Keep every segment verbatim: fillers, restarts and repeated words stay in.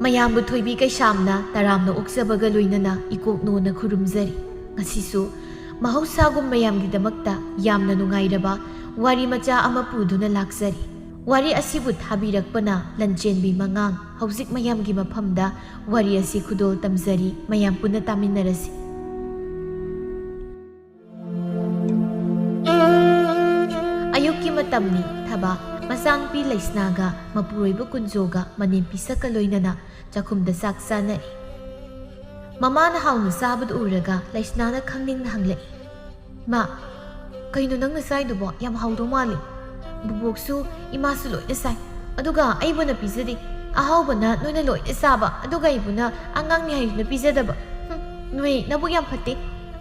ꯃꯌꯥꯝꯕꯨ ꯊꯣꯏꯕꯤ ꯀꯩꯁꯥꯝꯅ ꯇꯔꯥꯝꯅ ꯑꯣꯛꯆꯕꯒ ꯂꯣꯏꯅꯅ ꯏꯀꯣꯛꯅꯣꯅ ꯈꯨꯔꯨꯝꯖꯔꯤ꯫ ꯉꯁꯤꯁꯨ ꯃꯍꯧꯁꯥꯒꯨꯝ ꯃꯌꯥꯝꯒꯤꯗꯃꯛꯇ ꯌꯥꯝꯅ ꯅꯨꯡꯉꯥꯏꯔꯕ ꯋꯥꯔꯤ ꯃꯆꯥ ꯑꯃ ꯄꯨꯗꯨꯅ ꯂꯥꯛꯆꯔꯤ꯫ ꯋꯥꯔꯤ ꯑꯁꯤꯕꯨ ꯊꯥꯕꯤꯔꯛꯄꯅ ꯂꯟꯆꯦꯟꯕꯤ ꯃꯉꯥꯡ꯫ ꯍꯧꯖꯤꯛ ꯃꯌꯥꯝꯒꯤ ꯃꯐꯝꯗ ꯋꯥꯔꯤ ꯑꯁꯤ ꯈꯨꯗꯣꯜ ꯇꯝꯖꯔꯤ, ꯃꯌꯥꯝ ꯄꯨꯟꯅ ꯇꯥꯃꯤꯟꯅꯔꯁꯤ꯫ ꯑꯌꯨꯛꯀꯤ ꯃꯇꯝꯅꯤ꯫ ꯊꯕꯥ ꯃꯆꯥꯅꯨꯄꯤ ꯂꯩꯁꯅꯥꯒ ꯃꯄꯨꯔꯣꯏꯕ ꯀꯨꯟꯖꯣꯒ ꯃꯅꯦꯝ ꯄꯤꯁꯛꯀ ꯂꯣꯏꯅꯅ ꯆꯥꯛꯈꯨꯝꯗ ꯆꯥꯛ ꯆꯥꯅꯔꯤ꯫ ꯃꯃꯥꯅ ꯍꯥꯎꯅ ꯆꯥꯕꯗꯨ ꯎꯔꯒ ꯂꯩꯁꯅꯥꯅ ꯈꯪꯅꯤꯡꯅ ꯍꯪꯂꯛꯏ, "ꯃꯥ, ꯀꯩꯅꯣ ꯅꯪꯅ ꯆꯥꯏꯗꯨꯕꯣ? ꯌꯥꯝ ꯍꯥꯎꯗꯧ ꯃꯥꯜꯂꯤ꯫ ꯕꯨꯕꯣꯛꯁꯨ ꯏꯃꯥꯁꯨ ꯂꯣꯏꯅ ꯆꯥꯏ꯫ ꯑꯗꯨꯒ ꯑꯩꯕꯨꯅ ꯄꯤꯖꯗꯦ꯫ ꯑꯍꯥꯎꯕꯅ ꯅꯣꯏꯅ ꯂꯣꯏꯅ ꯆꯥꯕ, ꯑꯗꯨꯒ ꯑꯩꯕꯨꯅ ꯑꯉꯥꯡꯅꯤ ꯍꯥꯏꯗꯨꯅ ꯄꯤꯖꯗꯕ꯫ ꯍꯨꯝ, ꯅꯣꯏ ꯅꯕꯨꯛ ꯌꯥꯝ ꯐꯠꯇꯦ꯫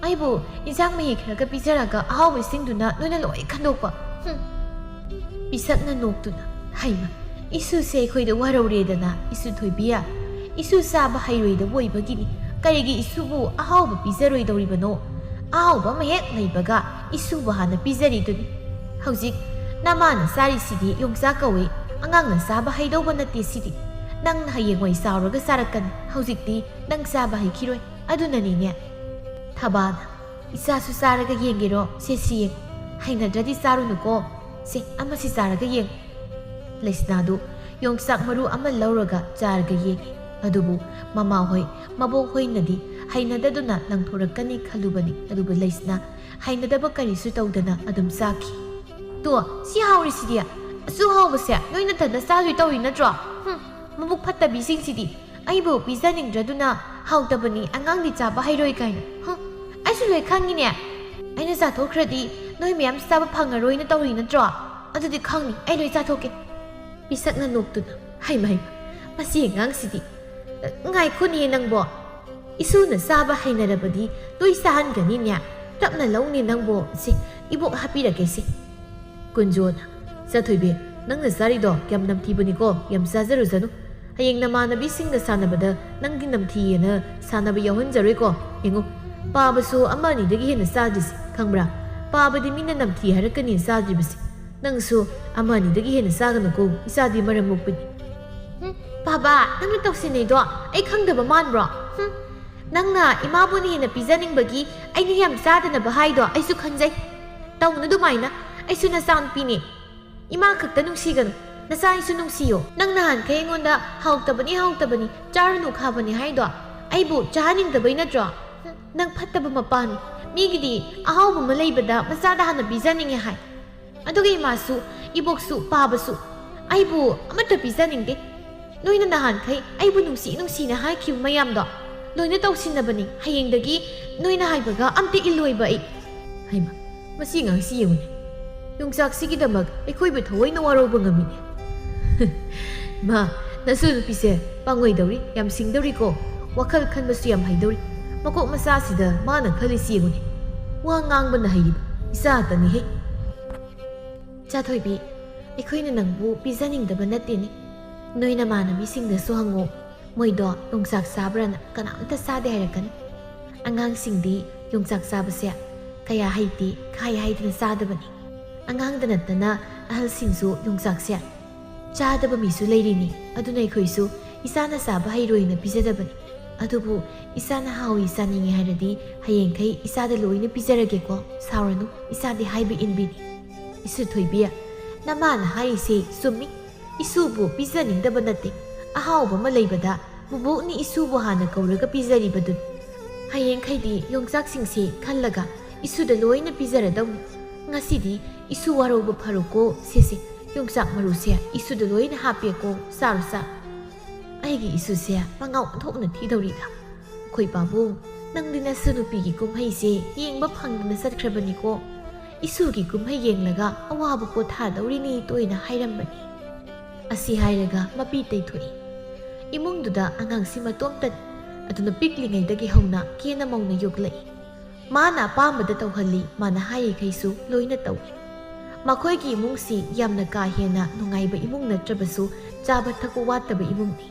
ꯑꯩꯕꯨ ꯏꯟꯁꯥꯡ ꯃꯍꯤ ꯈꯔꯒ ꯄꯤꯖꯔꯒ ꯑꯍꯥꯎꯕꯁꯤꯡꯗꯨꯅ ꯅꯣꯏꯅ ꯂꯣꯏ ꯈꯟꯗꯣꯛꯄ꯫ ꯍꯨꯝ꯫" ꯄꯤꯁꯛꯅ ꯅꯣꯛꯇꯨꯅ, "ꯍꯩꯃ, ꯏꯁꯨꯁꯦ ꯑꯩꯈꯣꯏꯗ ꯋꯥꯔꯧꯔꯦꯗꯅ, ꯏꯁꯨ ꯊꯣꯏꯕꯤ꯫ ꯏꯁꯨ ꯆꯥꯕ ꯍꯩꯔꯣꯏꯗꯕ ꯑꯣꯏꯕꯒꯤꯅꯤ꯫ ꯀꯔꯤꯒꯤ ꯏꯁꯨꯕꯨ ꯑꯍꯥꯎꯕ ꯄꯤꯖꯔꯣꯏꯗꯧꯔꯤꯕꯅꯣ? ꯑꯍꯥꯎꯕ ꯑꯃ ꯍꯦꯛ ꯂꯩꯕꯒ ꯏꯁꯨꯕꯨ ꯍꯥꯟꯅ ꯄꯤꯖꯔꯤꯗꯨꯅꯤ꯫ ꯍꯧꯖꯤꯛ ꯅꯃꯥꯅ ꯆꯥꯔꯤꯁꯤꯗꯤ ꯌꯣꯡꯆꯥꯛ ꯀꯧꯏ꯫ ꯑꯉꯥꯡꯅ ꯆꯥꯕ ꯍꯩꯗꯧꯕ ꯅꯠꯇꯦ ꯁꯤꯗꯤ꯫ ꯅꯪꯅ ꯍꯌꯦꯡꯋꯥꯏ ꯆꯥꯎꯔꯒ ꯆꯥꯔꯛꯀꯅꯤ꯫ ꯍꯧꯖꯤꯛꯇꯤ ꯅꯪ ꯆꯥꯕ ꯍꯩꯈꯤꯔꯣꯏ꯫ ꯑꯗꯨꯅꯅꯤꯅꯦ꯫" ꯊꯕꯥꯅ, "ꯏꯆꯥꯁꯨ ꯆꯥꯔꯒ ꯌꯦꯡꯒꯦꯔꯣ? ꯁꯦ, ꯁꯤ ꯌꯦꯡ꯫ ꯍꯩꯅꯗ꯭ꯔꯗꯤ ꯆꯥꯔꯨꯅꯨꯀꯣ꯫ ꯁꯦ, ꯑꯃꯁꯤ ꯆꯥꯔꯒ ꯌꯦꯡ꯫" ꯂꯩꯁꯅꯥꯗꯨ ꯌꯣꯡꯆꯥꯛ ꯃꯔꯨ ꯑꯃ ꯂꯧꯔꯒ ꯆꯥꯔꯒ ꯌꯦꯡꯉꯤ꯫ ꯑꯗꯨꯕꯨ ꯃꯃꯥꯍꯣꯏ, ꯃꯕꯣꯛꯍꯣꯏꯅꯗꯤ ꯍꯩꯅꯗꯗꯨꯅ ꯂꯪꯊꯣꯔꯛꯀꯅꯤ ꯈꯜꯂꯨꯕꯅꯤ꯫ ꯑꯗꯨꯕꯨ ꯂꯩꯁꯅꯥ ꯍꯩꯅꯗꯕ ꯀꯔꯤꯁꯨ ꯇꯧꯗꯅ ꯑꯗꯨꯝ ꯆꯥꯈꯤ꯫ "ꯇꯣ, ꯁꯤ ꯍꯥꯎꯔꯤꯁꯤꯗꯤ꯫ ꯑꯁꯨꯛ ꯍꯥꯎꯕꯁꯦ ꯅꯣꯏ ꯅꯊꯟꯗ ꯆꯥꯗꯣꯏ ꯇꯧꯔꯤ ꯅꯠꯇ꯭ꯔꯣ? ꯍꯨꯝ, ꯃꯕꯨꯛ ꯐꯠꯇꯕꯤꯁꯤꯡꯁꯤꯗꯤ꯫ ꯑꯩꯕꯨ ꯄꯤꯖꯅꯤꯡꯗ꯭ꯔꯗꯨꯅ ꯍꯥꯎꯇꯕꯅꯤ, ꯑꯉꯥꯡꯗꯤ ꯆꯥꯕ ꯍꯩꯔꯣꯏ ꯀꯥꯏꯅ꯫ ꯍꯨꯝ, ꯑꯩꯁꯨ ꯂꯣꯏ ꯈꯪꯉꯤꯅꯦ꯫ ꯑꯩꯅ ꯆꯥꯊꯣꯛꯈ꯭ꯔꯗꯤ ꯅꯣꯏ ꯃꯌꯥꯝ ꯆꯥꯕ ꯐꯪꯉꯔꯣꯏꯅ ꯇꯧꯔꯤ ꯅꯠꯇ꯭ꯔꯣ? ꯑꯗꯨꯗꯤ ꯈꯪꯅꯤ, ꯑꯩ ꯂꯣꯏ ꯆꯥꯊꯣꯛꯀꯦ꯫" ꯄꯤꯁꯛꯅ ꯅꯣꯛꯇꯨꯅ, "ꯍꯩꯃ, ꯍꯩꯃ, ꯃꯁꯤ ꯑꯉꯥꯡꯁꯤꯗꯤ꯫ ꯉꯥꯏꯈꯣꯅꯦ ꯅꯪꯕꯣ꯫ ꯏꯁꯨꯅ ꯆꯥꯕ ꯍꯩꯅꯔꯕꯗꯤ ꯂꯣꯏ ꯆꯥꯍꯟꯒꯅꯤꯅꯦ꯫ ꯇꯞꯅ ꯂꯧꯅꯦ ꯅꯪꯕꯣ꯫ ꯁꯦ, ꯏꯕꯣꯛ ꯍꯥꯞꯄꯤꯔꯒꯦ ꯁꯦ꯫" ꯀꯨꯟꯖꯣꯅ, "ꯆꯥꯊꯣꯏꯕꯤ, ꯅꯪꯅ ꯆꯥꯔꯤꯗꯣ ꯌꯥꯝ ꯅꯝꯊꯤꯕꯅꯤꯀꯣ, ꯌꯥꯝ ꯆꯥꯖꯔꯨꯖꯅꯨ꯫ ꯍꯌꯦꯡ ꯅꯃꯥꯟꯅꯕꯤꯁꯤꯡꯒ ꯁꯥꯟꯅꯕꯗ ꯅꯪꯗꯤ ꯅꯝꯊꯤꯌꯦꯅ ꯁꯥꯟꯅꯕ ꯌꯥꯎꯍꯟꯖꯔꯣꯏꯀꯣ꯫ ꯌꯦꯡꯉꯨ, ꯄꯥꯕꯁꯨ ꯑꯃ ꯑꯅꯤꯗꯒꯤ ꯍꯦꯟꯅ ꯆꯥꯗ꯭ꯔꯤꯁꯦ, ꯈꯪꯕ꯭ꯔꯥ? ꯄꯥꯕꯗꯤ ꯃꯤꯅ ꯅꯝꯊꯤ ꯍꯥꯏꯔꯛꯀꯅꯤ ꯆꯥꯗ꯭ꯔꯤꯕꯁꯦ꯫ ꯅꯪꯁꯨ ꯑꯃ ꯑꯅꯤꯗꯒꯤ ꯍꯦꯟꯅ ꯆꯥꯒꯅꯨꯀꯣ, ꯏꯆꯥꯗꯤ ꯃꯔꯝ ꯃꯣꯛꯄꯅꯤ꯫ ꯎꯝ, ꯄꯥꯕ, ꯅꯪꯅ ꯇꯧꯁꯤꯟꯅꯩꯗꯣ ꯑꯩ ꯈꯪꯗꯕ ꯃꯥꯟꯕ꯭ꯔꯣ? ꯍꯨꯝ, ꯅꯪꯅ ꯏꯃꯥꯕꯨꯅ ꯍꯦꯟꯅ ꯄꯤꯖꯅꯤꯡꯕꯒꯤ ꯑꯩꯅ ꯌꯥꯝ ꯆꯥꯗꯅꯕ ꯍꯥꯏꯗꯣ ꯑꯩꯁꯨ ꯈꯪꯖꯩ꯫ ꯇꯧꯅꯨ ꯑꯗꯨꯃꯥꯏꯅ, ꯑꯩꯁꯨ ꯅꯆꯥꯅꯨꯄꯤꯅꯤ꯫ ꯏꯃꯥ ꯈꯛꯇ ꯅꯨꯡꯁꯤꯒꯅꯨ, ꯅꯆꯥ ꯑꯩꯁꯨ ꯅꯨꯡꯁꯤꯌꯣ꯫ ꯅꯪ ꯅꯍꯥꯟꯈꯩ ꯑꯩꯉꯣꯟꯗ "ꯍꯥꯎꯇꯕꯅꯤ, ꯍꯥꯎꯇꯕꯅꯤ, ꯆꯥꯔꯨꯅꯨ ꯈꯥꯕꯅꯤ" ꯍꯥꯏꯗꯣ ꯑꯩꯕꯨ ꯆꯥꯍꯟꯅꯤꯡꯗꯕꯩ ꯅꯠꯇ꯭ꯔꯣ? ꯍꯨꯝ, ꯅꯪ ꯐꯠꯇꯕ ꯃꯄꯥꯅꯤ꯫ ꯃꯤꯒꯤꯗꯤ ꯑꯍꯥꯎꯕ ꯑꯃ ꯂꯩꯕꯗ ꯃꯆꯥꯗ ꯍꯥꯟꯅ ꯄꯤꯖꯅꯤꯡꯉꯦ ꯍꯥꯏ꯫ ꯑꯗꯨꯒ ꯏꯃꯥꯁꯨ, ꯏꯕꯣꯛꯁꯨ, ꯄꯥꯕꯁꯨ ꯑꯩꯕꯨ ꯑꯃꯠꯇ ꯄꯤꯖꯅꯤꯡꯗꯦ꯫ ꯅꯣꯏꯅ ꯅꯍꯥꯟꯈꯩ ꯑꯩꯕꯨ ꯅꯨꯡꯁꯤ ꯅꯨꯡꯁꯤꯅ ꯍꯥꯏꯈꯤꯕ ꯃꯌꯥꯝꯗꯣ ꯂꯣꯏꯅ ꯇꯧꯁꯤꯟꯅꯕꯅꯤ꯫ ꯍꯌꯦꯡꯗꯒꯤ ꯅꯣꯏꯅ ꯍꯥꯏꯕꯒ ꯑꯝꯇ ꯏꯜꯂꯣꯏꯕ ꯑꯩ꯫ ꯍꯩꯃꯥ, ꯃꯁꯤ ꯑꯉꯥꯡꯁꯤ ꯌꯦꯡꯉꯨꯅꯦ꯫ ꯌꯣꯡꯆꯥꯛꯁꯤꯒꯤꯗꯃꯛ ꯑꯩꯈꯣꯏꯕꯨ ꯊꯑꯣꯏꯅ ꯋꯥꯔꯧꯕ ꯉꯝꯃꯤꯅꯦ꯫ ꯃꯥ, ꯅꯁꯨ ꯅꯨꯄꯤꯁꯦ ꯄꯥꯡꯉꯣꯏꯗꯧꯔꯤ, ꯌꯥꯝ ꯁꯤꯡꯗꯧꯔꯤꯀꯣ꯫ ꯋꯥꯈꯜ ꯈꯟꯕꯁꯨ ꯌꯥꯝ ꯍꯩꯗꯧꯔꯤ꯫ ꯃꯀꯣꯛ ꯃꯆꯥꯁꯤꯗ ꯃꯥꯅ ꯈꯜꯂꯤꯁꯤ ꯌꯦꯡꯉꯨꯅꯦ꯫ ꯋꯥ ꯉꯥꯡꯕꯅ ꯍꯩꯔꯤꯕ ꯏꯆꯥꯇꯅꯤꯍꯦ꯫ ꯆꯥꯊꯣꯏꯕꯤ, ꯑꯩꯈꯣꯏꯅ ꯅꯪꯕꯨ ꯄꯤꯖꯅꯤꯡꯗꯕ ꯅꯠꯇꯦꯅꯦ꯫ ꯅꯣꯏ ꯅꯃꯥꯟꯅꯕꯤꯁꯤꯡꯗꯁꯨ ꯍꯪꯉꯣ, ꯃꯣꯏꯗꯣ ꯌꯣꯡꯆꯥꯛ ꯆꯥꯕ꯭ꯔꯥꯅ꯫ ꯀꯅꯥꯝꯇ ꯆꯥꯗꯦ ꯍꯥꯏꯔꯛꯀꯅꯤ꯫ ꯑꯉꯥꯡꯁꯤꯡꯗꯤ ꯌꯣꯡꯆꯥꯛ ꯆꯥꯕꯁꯦ ꯀꯌꯥ ꯍꯩꯇꯦ, ꯈꯥꯏ ꯍꯥꯏꯗꯅ ꯆꯥꯗꯕꯅꯤ꯫ ꯑꯉꯥꯡꯗ ꯅꯠꯇꯅ ꯑꯍꯜꯁꯤꯡꯁꯨ ꯌꯣꯡꯆꯥꯛꯁꯦ ꯆꯥꯗꯕ ꯃꯤꯁꯨ ꯂꯩꯔꯤꯅꯤ꯫ ꯑꯗꯨꯅ ꯑꯩꯈꯣꯏꯁꯨ ꯏꯆꯥꯅ ꯆꯥꯕ ꯍꯩꯔꯣꯏꯅ ꯄꯤꯖꯗꯕꯅꯤ꯫ ꯑꯗꯨꯕꯨ ꯏꯆꯥꯅ ꯍꯥꯎꯏ ꯆꯥꯅꯤꯡꯉꯤ ꯍꯥꯏꯔꯗꯤ ꯍꯌꯦꯡꯈꯩ ꯏꯆꯥꯗ ꯂꯣꯏꯅ ꯄꯤꯖꯔꯒꯦꯀꯣ꯫ ꯁꯥꯎꯔꯅꯨ, ꯏꯆꯥꯗꯤ ꯍꯥꯏꯕ ꯏꯟꯕꯤꯅꯤ꯫ ꯏꯁꯨ ꯊꯣꯏꯕꯤ, ꯅꯃꯥꯅ ꯍꯥꯏꯔꯤꯁꯦ ꯆꯨꯝꯃꯤ꯫ ꯏꯁꯨꯕꯨ ꯄꯤꯖꯅꯤꯡꯗꯕ ꯅꯠꯇꯦ, ꯑꯍꯥꯎꯕ ꯑꯃ ꯂꯩꯕꯗ ꯕꯨꯕꯣꯛꯅ ꯏꯁꯨꯕꯨ ꯍꯥꯟꯅ ꯀꯧꯔꯒ ꯄꯤꯖꯔꯤꯕꯗꯨꯅꯤ꯫ ꯍꯌꯦꯡꯈꯩꯗꯤ ꯌꯣꯡꯆꯥꯛꯁꯤꯡꯁꯦ ꯈꯜꯂꯒ ꯏꯁꯨꯗ ꯂꯣꯏꯅ ꯄꯤꯖꯔꯗꯧꯅꯤ꯫ ꯉꯁꯤꯗꯤ ꯏꯁꯨ ꯋꯥꯔꯧꯕ ꯐꯔꯣꯀꯣ꯫ ꯁꯦꯁꯦ, ꯌꯣꯡꯆꯥꯛ ꯃꯔꯨꯁꯦ ꯏꯁꯨꯗ ꯂꯣꯏꯅ ꯍꯥꯞꯄꯦꯀꯣ, ꯆꯥꯔꯣ ꯆꯥ꯫ ꯑꯩꯒꯤ ꯏꯁꯨꯁꯦ ꯃꯉꯥꯎ ꯑꯣꯟꯊꯣꯛꯅ ꯊꯤꯗꯧꯔꯤꯗ꯫ ꯑꯩꯈꯣꯏ ꯄꯥꯕꯨꯡ, ꯅꯪꯗꯤ ꯅꯁꯨ ꯅꯨꯄꯤꯒꯤ ꯀꯨꯝꯍꯩꯁꯦ ꯌꯦꯡꯕ ꯐꯪꯗꯅ ꯆꯠꯈ꯭ꯔꯕꯅꯤꯀꯣ꯫ ꯏꯁꯨꯒꯤ ꯀꯨꯝꯍꯩ ꯌꯦꯡꯂꯒ ꯑꯋꯥꯕ ꯄꯣꯊꯥꯗꯧꯔꯤꯅꯤ ꯇꯣꯏꯅ ꯍꯥꯏꯔꯝꯕꯅꯤ꯫ ꯑꯁꯤ ꯍꯥꯏꯔꯒ ꯃꯄꯤ ꯇꯩꯊꯣꯛꯏ꯫ ꯏꯃꯨꯡꯗꯨꯗ ꯑꯉꯥꯡꯁꯤ ꯃꯇꯣꯝꯇꯅꯤ꯫ ꯑꯗꯨꯅ ꯄꯤꯛꯂꯤꯉꯩꯗꯒꯤ ꯍꯧꯅ ꯀꯦꯅ ꯃꯧꯅ ꯌꯣꯛꯂꯛꯏ꯫ ꯃꯥꯅ ꯑꯄꯥꯝꯕꯗ ꯇꯧꯍꯜꯂꯤ, ꯃꯥꯅ ꯍꯥꯏꯔꯤꯈꯩꯁꯨ ꯂꯣꯏꯅ ꯇꯧꯏ꯫ ꯃꯈꯣꯏꯒꯤ ꯏꯃꯨꯡꯁꯤ ꯌꯥꯝꯅ ꯀꯥ ꯍꯦꯟꯅ ꯅꯨꯡꯉꯥꯏꯕ ꯏꯃꯨꯡ ꯅꯠꯇ꯭ꯔꯕꯁꯨ ꯆꯥꯕ ꯊꯛꯄ ꯋꯥꯠꯇꯕ ꯏꯃꯨꯡꯅꯤ꯫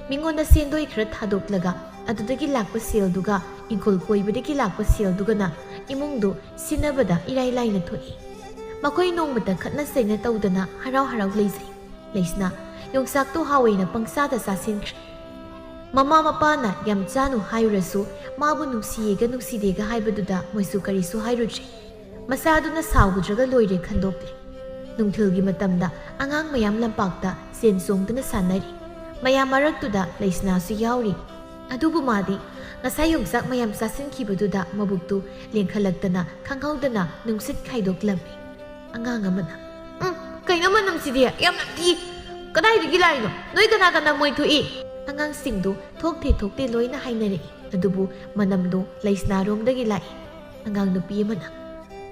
ꯃꯤꯉꯣꯟꯗ ꯁꯦꯟꯗꯣꯏ ꯈꯔ ꯊꯥꯗꯣꯛꯂꯒ ꯑꯗꯨꯗꯒꯤ ꯂꯥꯛꯄ ꯁꯦꯜꯗꯨꯒ ꯏꯪꯈꯣꯜ ꯀꯣꯏꯕꯗꯒꯤ ꯂꯥꯛꯄ ꯁꯦꯜꯗꯨꯒꯅ ꯏꯃꯨꯡꯗꯨ ꯁꯤꯟꯅꯕꯗ ꯏꯔꯥꯏ ꯂꯥꯏꯅ ꯊꯣꯛꯏ꯫ ꯃꯈꯣꯏ ꯅꯣꯡꯃꯇ ꯈꯠꯅ ꯆꯩꯅ ꯇꯧꯗꯅ ꯍꯔꯥꯎ ꯍꯔꯥꯎ ꯂꯩꯖꯩ꯫ ꯂꯩꯁꯅꯥ ꯌꯣꯡꯆꯥꯛꯇꯨ ꯍꯥꯎꯋꯦꯅ ꯄꯪꯆꯥꯗ ꯆꯥꯁꯤꯟꯈ꯭ꯔꯦ꯫ ꯃꯃꯥ ꯃꯄꯥꯅ ꯌꯥꯝ ꯆꯥꯅꯨ ꯍꯥꯏꯔꯨꯔꯁꯨ ꯃꯥꯕꯨ ꯅꯨꯡꯁꯤꯌꯦꯒ ꯅꯨꯡꯁꯤꯗꯦꯒ ꯍꯥꯏꯕꯗꯨꯗ ꯃꯣꯏꯁꯨ ꯀꯔꯤꯁꯨ ꯍꯥꯏꯔꯨꯗ꯭ꯔꯦ꯫ ꯃꯆꯥꯗꯨꯅ ꯁꯥꯎꯒꯗ꯭ꯔꯒ ꯂꯣꯏꯔꯦ ꯈꯟꯗꯣꯛꯂꯦ꯫ ꯅꯨꯡꯊꯤꯜꯒꯤ ꯃꯇꯝꯗ ꯑꯉꯥꯡ ꯃꯌꯥꯝ ꯂꯝꯄꯥꯛꯇ ꯆꯦꯟ ꯆꯣꯡꯗꯨꯅ ꯁꯥꯟꯅꯔꯤ꯫ ꯃꯌꯥꯝ ꯃꯔꯛꯇꯨꯗ ꯂꯩꯁꯅꯥꯁꯨ ꯌꯥꯎꯔꯤ꯫ ꯑꯗꯨꯕꯨ ꯃꯥꯗꯤ ꯉꯁꯥꯏ ꯌꯣꯡꯆꯥꯛ ꯃꯌꯥꯝ ꯆꯥꯁꯤꯟꯈꯤꯕꯗꯨꯗ ꯃꯕꯨꯛꯇꯨ ꯂꯦꯡꯈꯠꯂꯛꯇꯅ ꯈꯪꯍꯧꯗꯅ ꯅꯨꯡꯁꯤꯠ ꯈꯥꯏꯗꯣꯛꯂꯝꯃꯤ꯫ ꯑꯉꯥꯡ ꯑꯃꯅ, "ꯎꯝ, ꯀꯩꯅꯣ ꯃꯅꯝꯁꯤꯗꯤ? ꯌꯥꯝ ꯅꯝꯊꯤ꯫ ꯀꯗꯥꯏꯗꯒꯤ ꯂꯥꯛꯏꯅꯣ? ꯅꯣꯏ ꯀꯅꯥ ꯀꯅꯥ ꯃꯣꯏ ꯊꯣꯛꯏ?" ꯑꯉꯥꯡꯁꯤꯡꯗꯨ ꯊꯣꯛꯇꯦ ꯊꯣꯛꯇꯦ ꯂꯣꯏꯅ ꯍꯥꯏꯅꯔꯛꯏ꯫ ꯑꯗꯨꯕꯨ ꯃꯅꯝꯗꯨ ꯂꯩꯁꯅꯥꯔꯣꯝꯗꯒꯤ ꯂꯥꯛꯏ꯫ ꯑꯉꯥꯡ ꯅꯨꯄꯤ ꯑꯃꯅ,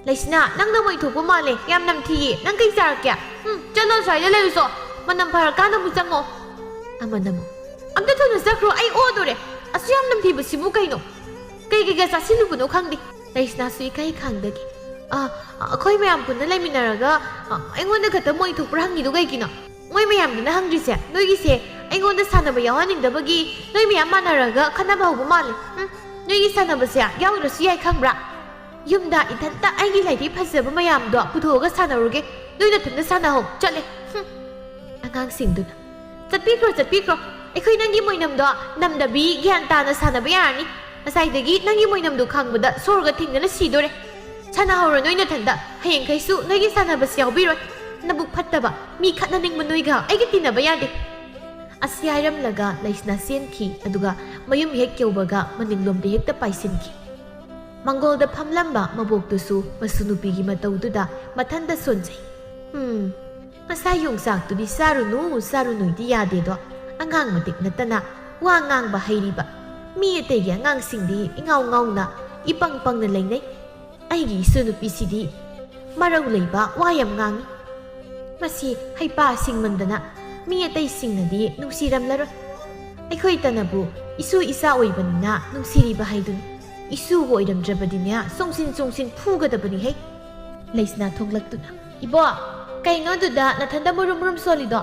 "ꯂꯩꯁꯅꯥ, ꯅꯪꯅ ꯃꯣꯏ ꯊꯣꯛꯄ ꯃꯥꯜꯂꯦ꯫ ꯌꯥꯝ ꯅꯝꯊꯤꯌꯦ꯫ ꯅꯪ ꯀꯩ ꯆꯥꯔꯛꯀꯦ? ꯎꯝ, ꯆꯠꯂꯣ, ꯁ꯭ꯋꯥꯏꯗ ꯂꯩꯔꯨꯆꯣ꯫ ꯃꯅꯝ ꯐꯔꯀꯥꯟꯗ ꯑꯃꯨꯛ ꯆꯪꯉꯣ꯫" ꯑꯃꯅ ꯑꯃꯨꯛ, "ꯑꯝꯇ ꯊꯨꯅ ꯆꯠꯈ꯭ꯔꯣ, ꯑꯩ ꯑꯣꯗꯣꯔꯦ꯫ ꯑꯁꯨꯛ ꯌꯥꯝ ꯅꯝꯊꯤꯕꯁꯤꯕꯨ ꯀꯩꯅꯣ? ꯀꯩ ꯀꯩꯀꯥ ꯆꯥꯁꯤꯜꯂꯨꯕꯅꯣ ꯈꯪꯗꯦ꯫" ꯂꯩꯁꯅꯥꯁꯨ ꯏꯀꯥꯏ ꯈꯪꯗꯒꯤ, "ꯑ, ꯑꯩꯈꯣꯏ ꯃꯌꯥꯝ ꯄꯨꯟꯅ ꯂꯩꯃꯤꯟꯅꯔꯒ, ꯑ, ꯑꯩꯉꯣꯟꯗ ꯈꯛꯇ ꯃꯣꯏ ꯊꯣꯛꯄ꯭ꯔꯥ ꯍꯪꯉꯤꯗꯣ ꯀꯩꯒꯤꯅꯣ? ꯃꯣꯏ ꯃꯌꯥꯝꯗꯨꯅ ꯍꯪꯗ꯭ꯔꯤꯁꯦ ꯅꯣꯏꯒꯤꯁꯦ ꯑꯩꯉꯣꯟꯗ ꯁꯥꯟꯅꯕ ꯌꯥꯎꯍꯟꯅꯤꯡꯗꯕꯒꯤ ꯅꯣꯏ ꯃꯌꯥꯝ ꯃꯥꯟꯅꯔꯒ ꯈꯠꯅꯕ ꯍꯧꯕ ꯃꯥꯜꯂꯦ꯫ ꯎꯝ, ꯅꯣꯏꯒꯤ ꯁꯥꯟꯅꯕꯁꯦ ꯌꯥꯎꯗ꯭ꯔꯁꯨ ꯌꯥꯏ ꯈꯪꯕ꯭ꯔꯥ? ꯌꯨꯝꯗ ꯏꯊꯟꯇ ꯑꯩꯒꯤ ꯂꯥꯏꯔꯤꯛ ꯐꯖꯕ ꯃꯌꯥꯝꯗꯣ ꯄꯨꯊꯣꯛꯑꯒ ꯁꯥꯟꯅꯔꯨꯒꯦ꯫ ꯅꯣꯏ ꯅꯊꯟꯇ ꯁꯥꯟꯅꯍꯧ꯫ ꯆꯠꯂꯦ꯫" ꯍꯨꯝ꯫ ꯑꯉꯥꯡꯁꯤꯡꯗꯨꯅ, "ꯆꯠꯄꯤꯈ꯭ꯔꯣ, ꯆꯠꯄꯤꯈ꯭ꯔꯣ꯫ ꯑꯩꯈꯣꯏ ꯅꯪꯒꯤ ꯃꯣꯏꯅꯝꯗꯣ ꯅꯝꯗꯕꯤ ꯒ꯭ꯌꯥꯟ ꯇꯥꯅ ꯁꯥꯟꯅꯕ ꯌꯥꯔꯅꯤ꯫ ꯉꯁꯥꯏꯗꯒꯤ ꯅꯪꯒꯤ ꯃꯣꯏꯅꯝꯗꯣ ꯈꯥꯡꯕꯗ ꯁꯣꯔꯒ ꯊꯤꯡꯗꯅ ꯁꯤꯗꯣꯔꯦ꯫ ꯁꯥꯟꯅꯍꯧꯔꯣ ꯅꯣꯏ ꯅꯊꯟꯇ꯫ ꯍꯌꯦꯡꯈꯩꯁꯨ ꯅꯣꯏꯒꯤ ꯁꯥꯟꯅꯕꯁꯤ ꯌꯥꯎꯕꯤꯔꯣꯏ꯫ ꯅꯕꯨꯛ ꯐꯠꯇꯕ, ꯃꯤ ꯈꯠꯅꯅꯤꯡꯕ ꯅꯣꯏꯒ ꯑꯩꯒ ꯇꯤꯟꯅꯕ ꯌꯥꯗꯦ꯫" ꯑꯁꯤ ꯍꯥꯏꯔꯝꯂꯒ ꯂꯩꯁꯅꯥ ꯆꯦꯟꯈꯤ, ꯑꯗꯨꯒ ꯃꯌꯨꯝ ꯍꯦꯛ ꯌꯧꯕꯒ ꯃꯅꯤꯡꯂꯣꯝꯗ ꯍꯦꯛꯇ ꯄꯥꯏꯁꯤꯟꯈꯤ꯫ ꯃꯪꯒꯣꯜꯗ ꯐꯝꯂꯝꯕ ꯃꯕꯣꯛꯇꯨꯁꯨ ꯃꯁꯨ ꯅꯨꯄꯤꯒꯤ ꯃꯇꯧꯗꯨꯗ ꯃꯊꯟꯇ ꯁꯣꯟꯖꯩ꯫ ꯍꯨꯝ, ꯉꯁꯥꯏ ꯌꯣꯡꯆꯥꯛꯇꯨꯗꯤ ꯆꯥꯔꯨꯅꯨ, ꯆꯥꯔꯨꯅꯨꯗꯤ ꯌꯥꯗꯦꯗꯣ, ꯑꯉꯥꯡ ꯃꯇꯤꯛ ꯅꯠꯇꯅ ꯋꯥ ꯉꯥꯡꯕ ꯍꯩꯔꯤꯕ꯫ ꯃꯤ ꯑꯇꯩꯒꯤ ꯑꯉꯥꯡꯁꯤꯡꯗꯤ ꯏꯉꯥꯎ ꯉꯥꯎꯅ, ꯏꯄꯪ ꯄꯪꯅ ꯂꯩꯅꯩ꯫ ꯑꯩꯒꯤ ꯏꯁꯨ ꯅꯨꯄꯤꯁꯤꯗꯤ ꯃꯔꯧ ꯂꯩꯕ ꯋꯥ ꯌꯥꯝ ꯉꯥꯡꯏ꯫ ꯃꯁꯤ ꯍꯩꯄꯥ ꯁꯤꯡꯃꯟꯗꯅ ꯃꯤ ꯑꯇꯩꯁꯤꯡꯅꯗꯤ ꯅꯨꯡꯁꯤꯔꯝꯂꯔꯣꯏ꯫ ꯑꯩꯈꯣꯏꯇꯅꯕꯨ ꯏꯁꯨ ꯏꯆꯥ ꯑꯣꯏꯕꯅꯤꯅ ꯅꯨꯡꯁꯤꯔꯤꯕ ꯍꯥꯏꯗꯨꯅꯤ꯫ ꯏꯁꯨꯕꯨ ꯑꯣꯏꯔꯝꯗ꯭ꯔꯕꯗꯤꯅꯦ, ꯆꯣꯡꯁꯤꯟ ꯆꯣꯡꯁꯤꯟ ꯐꯨꯒꯗꯕꯅꯤꯍꯦ꯫ ꯂꯩꯁꯅꯥ ꯊꯣꯛꯂꯛꯇꯨꯅ, "ꯏꯕꯣ, ꯀꯩꯅꯣ ꯑꯗꯨꯗ ꯅꯊꯟꯗ ꯃꯨꯔꯨꯝ ꯃꯨꯔꯨꯝ ꯁꯣꯜꯂꯤꯗꯣ?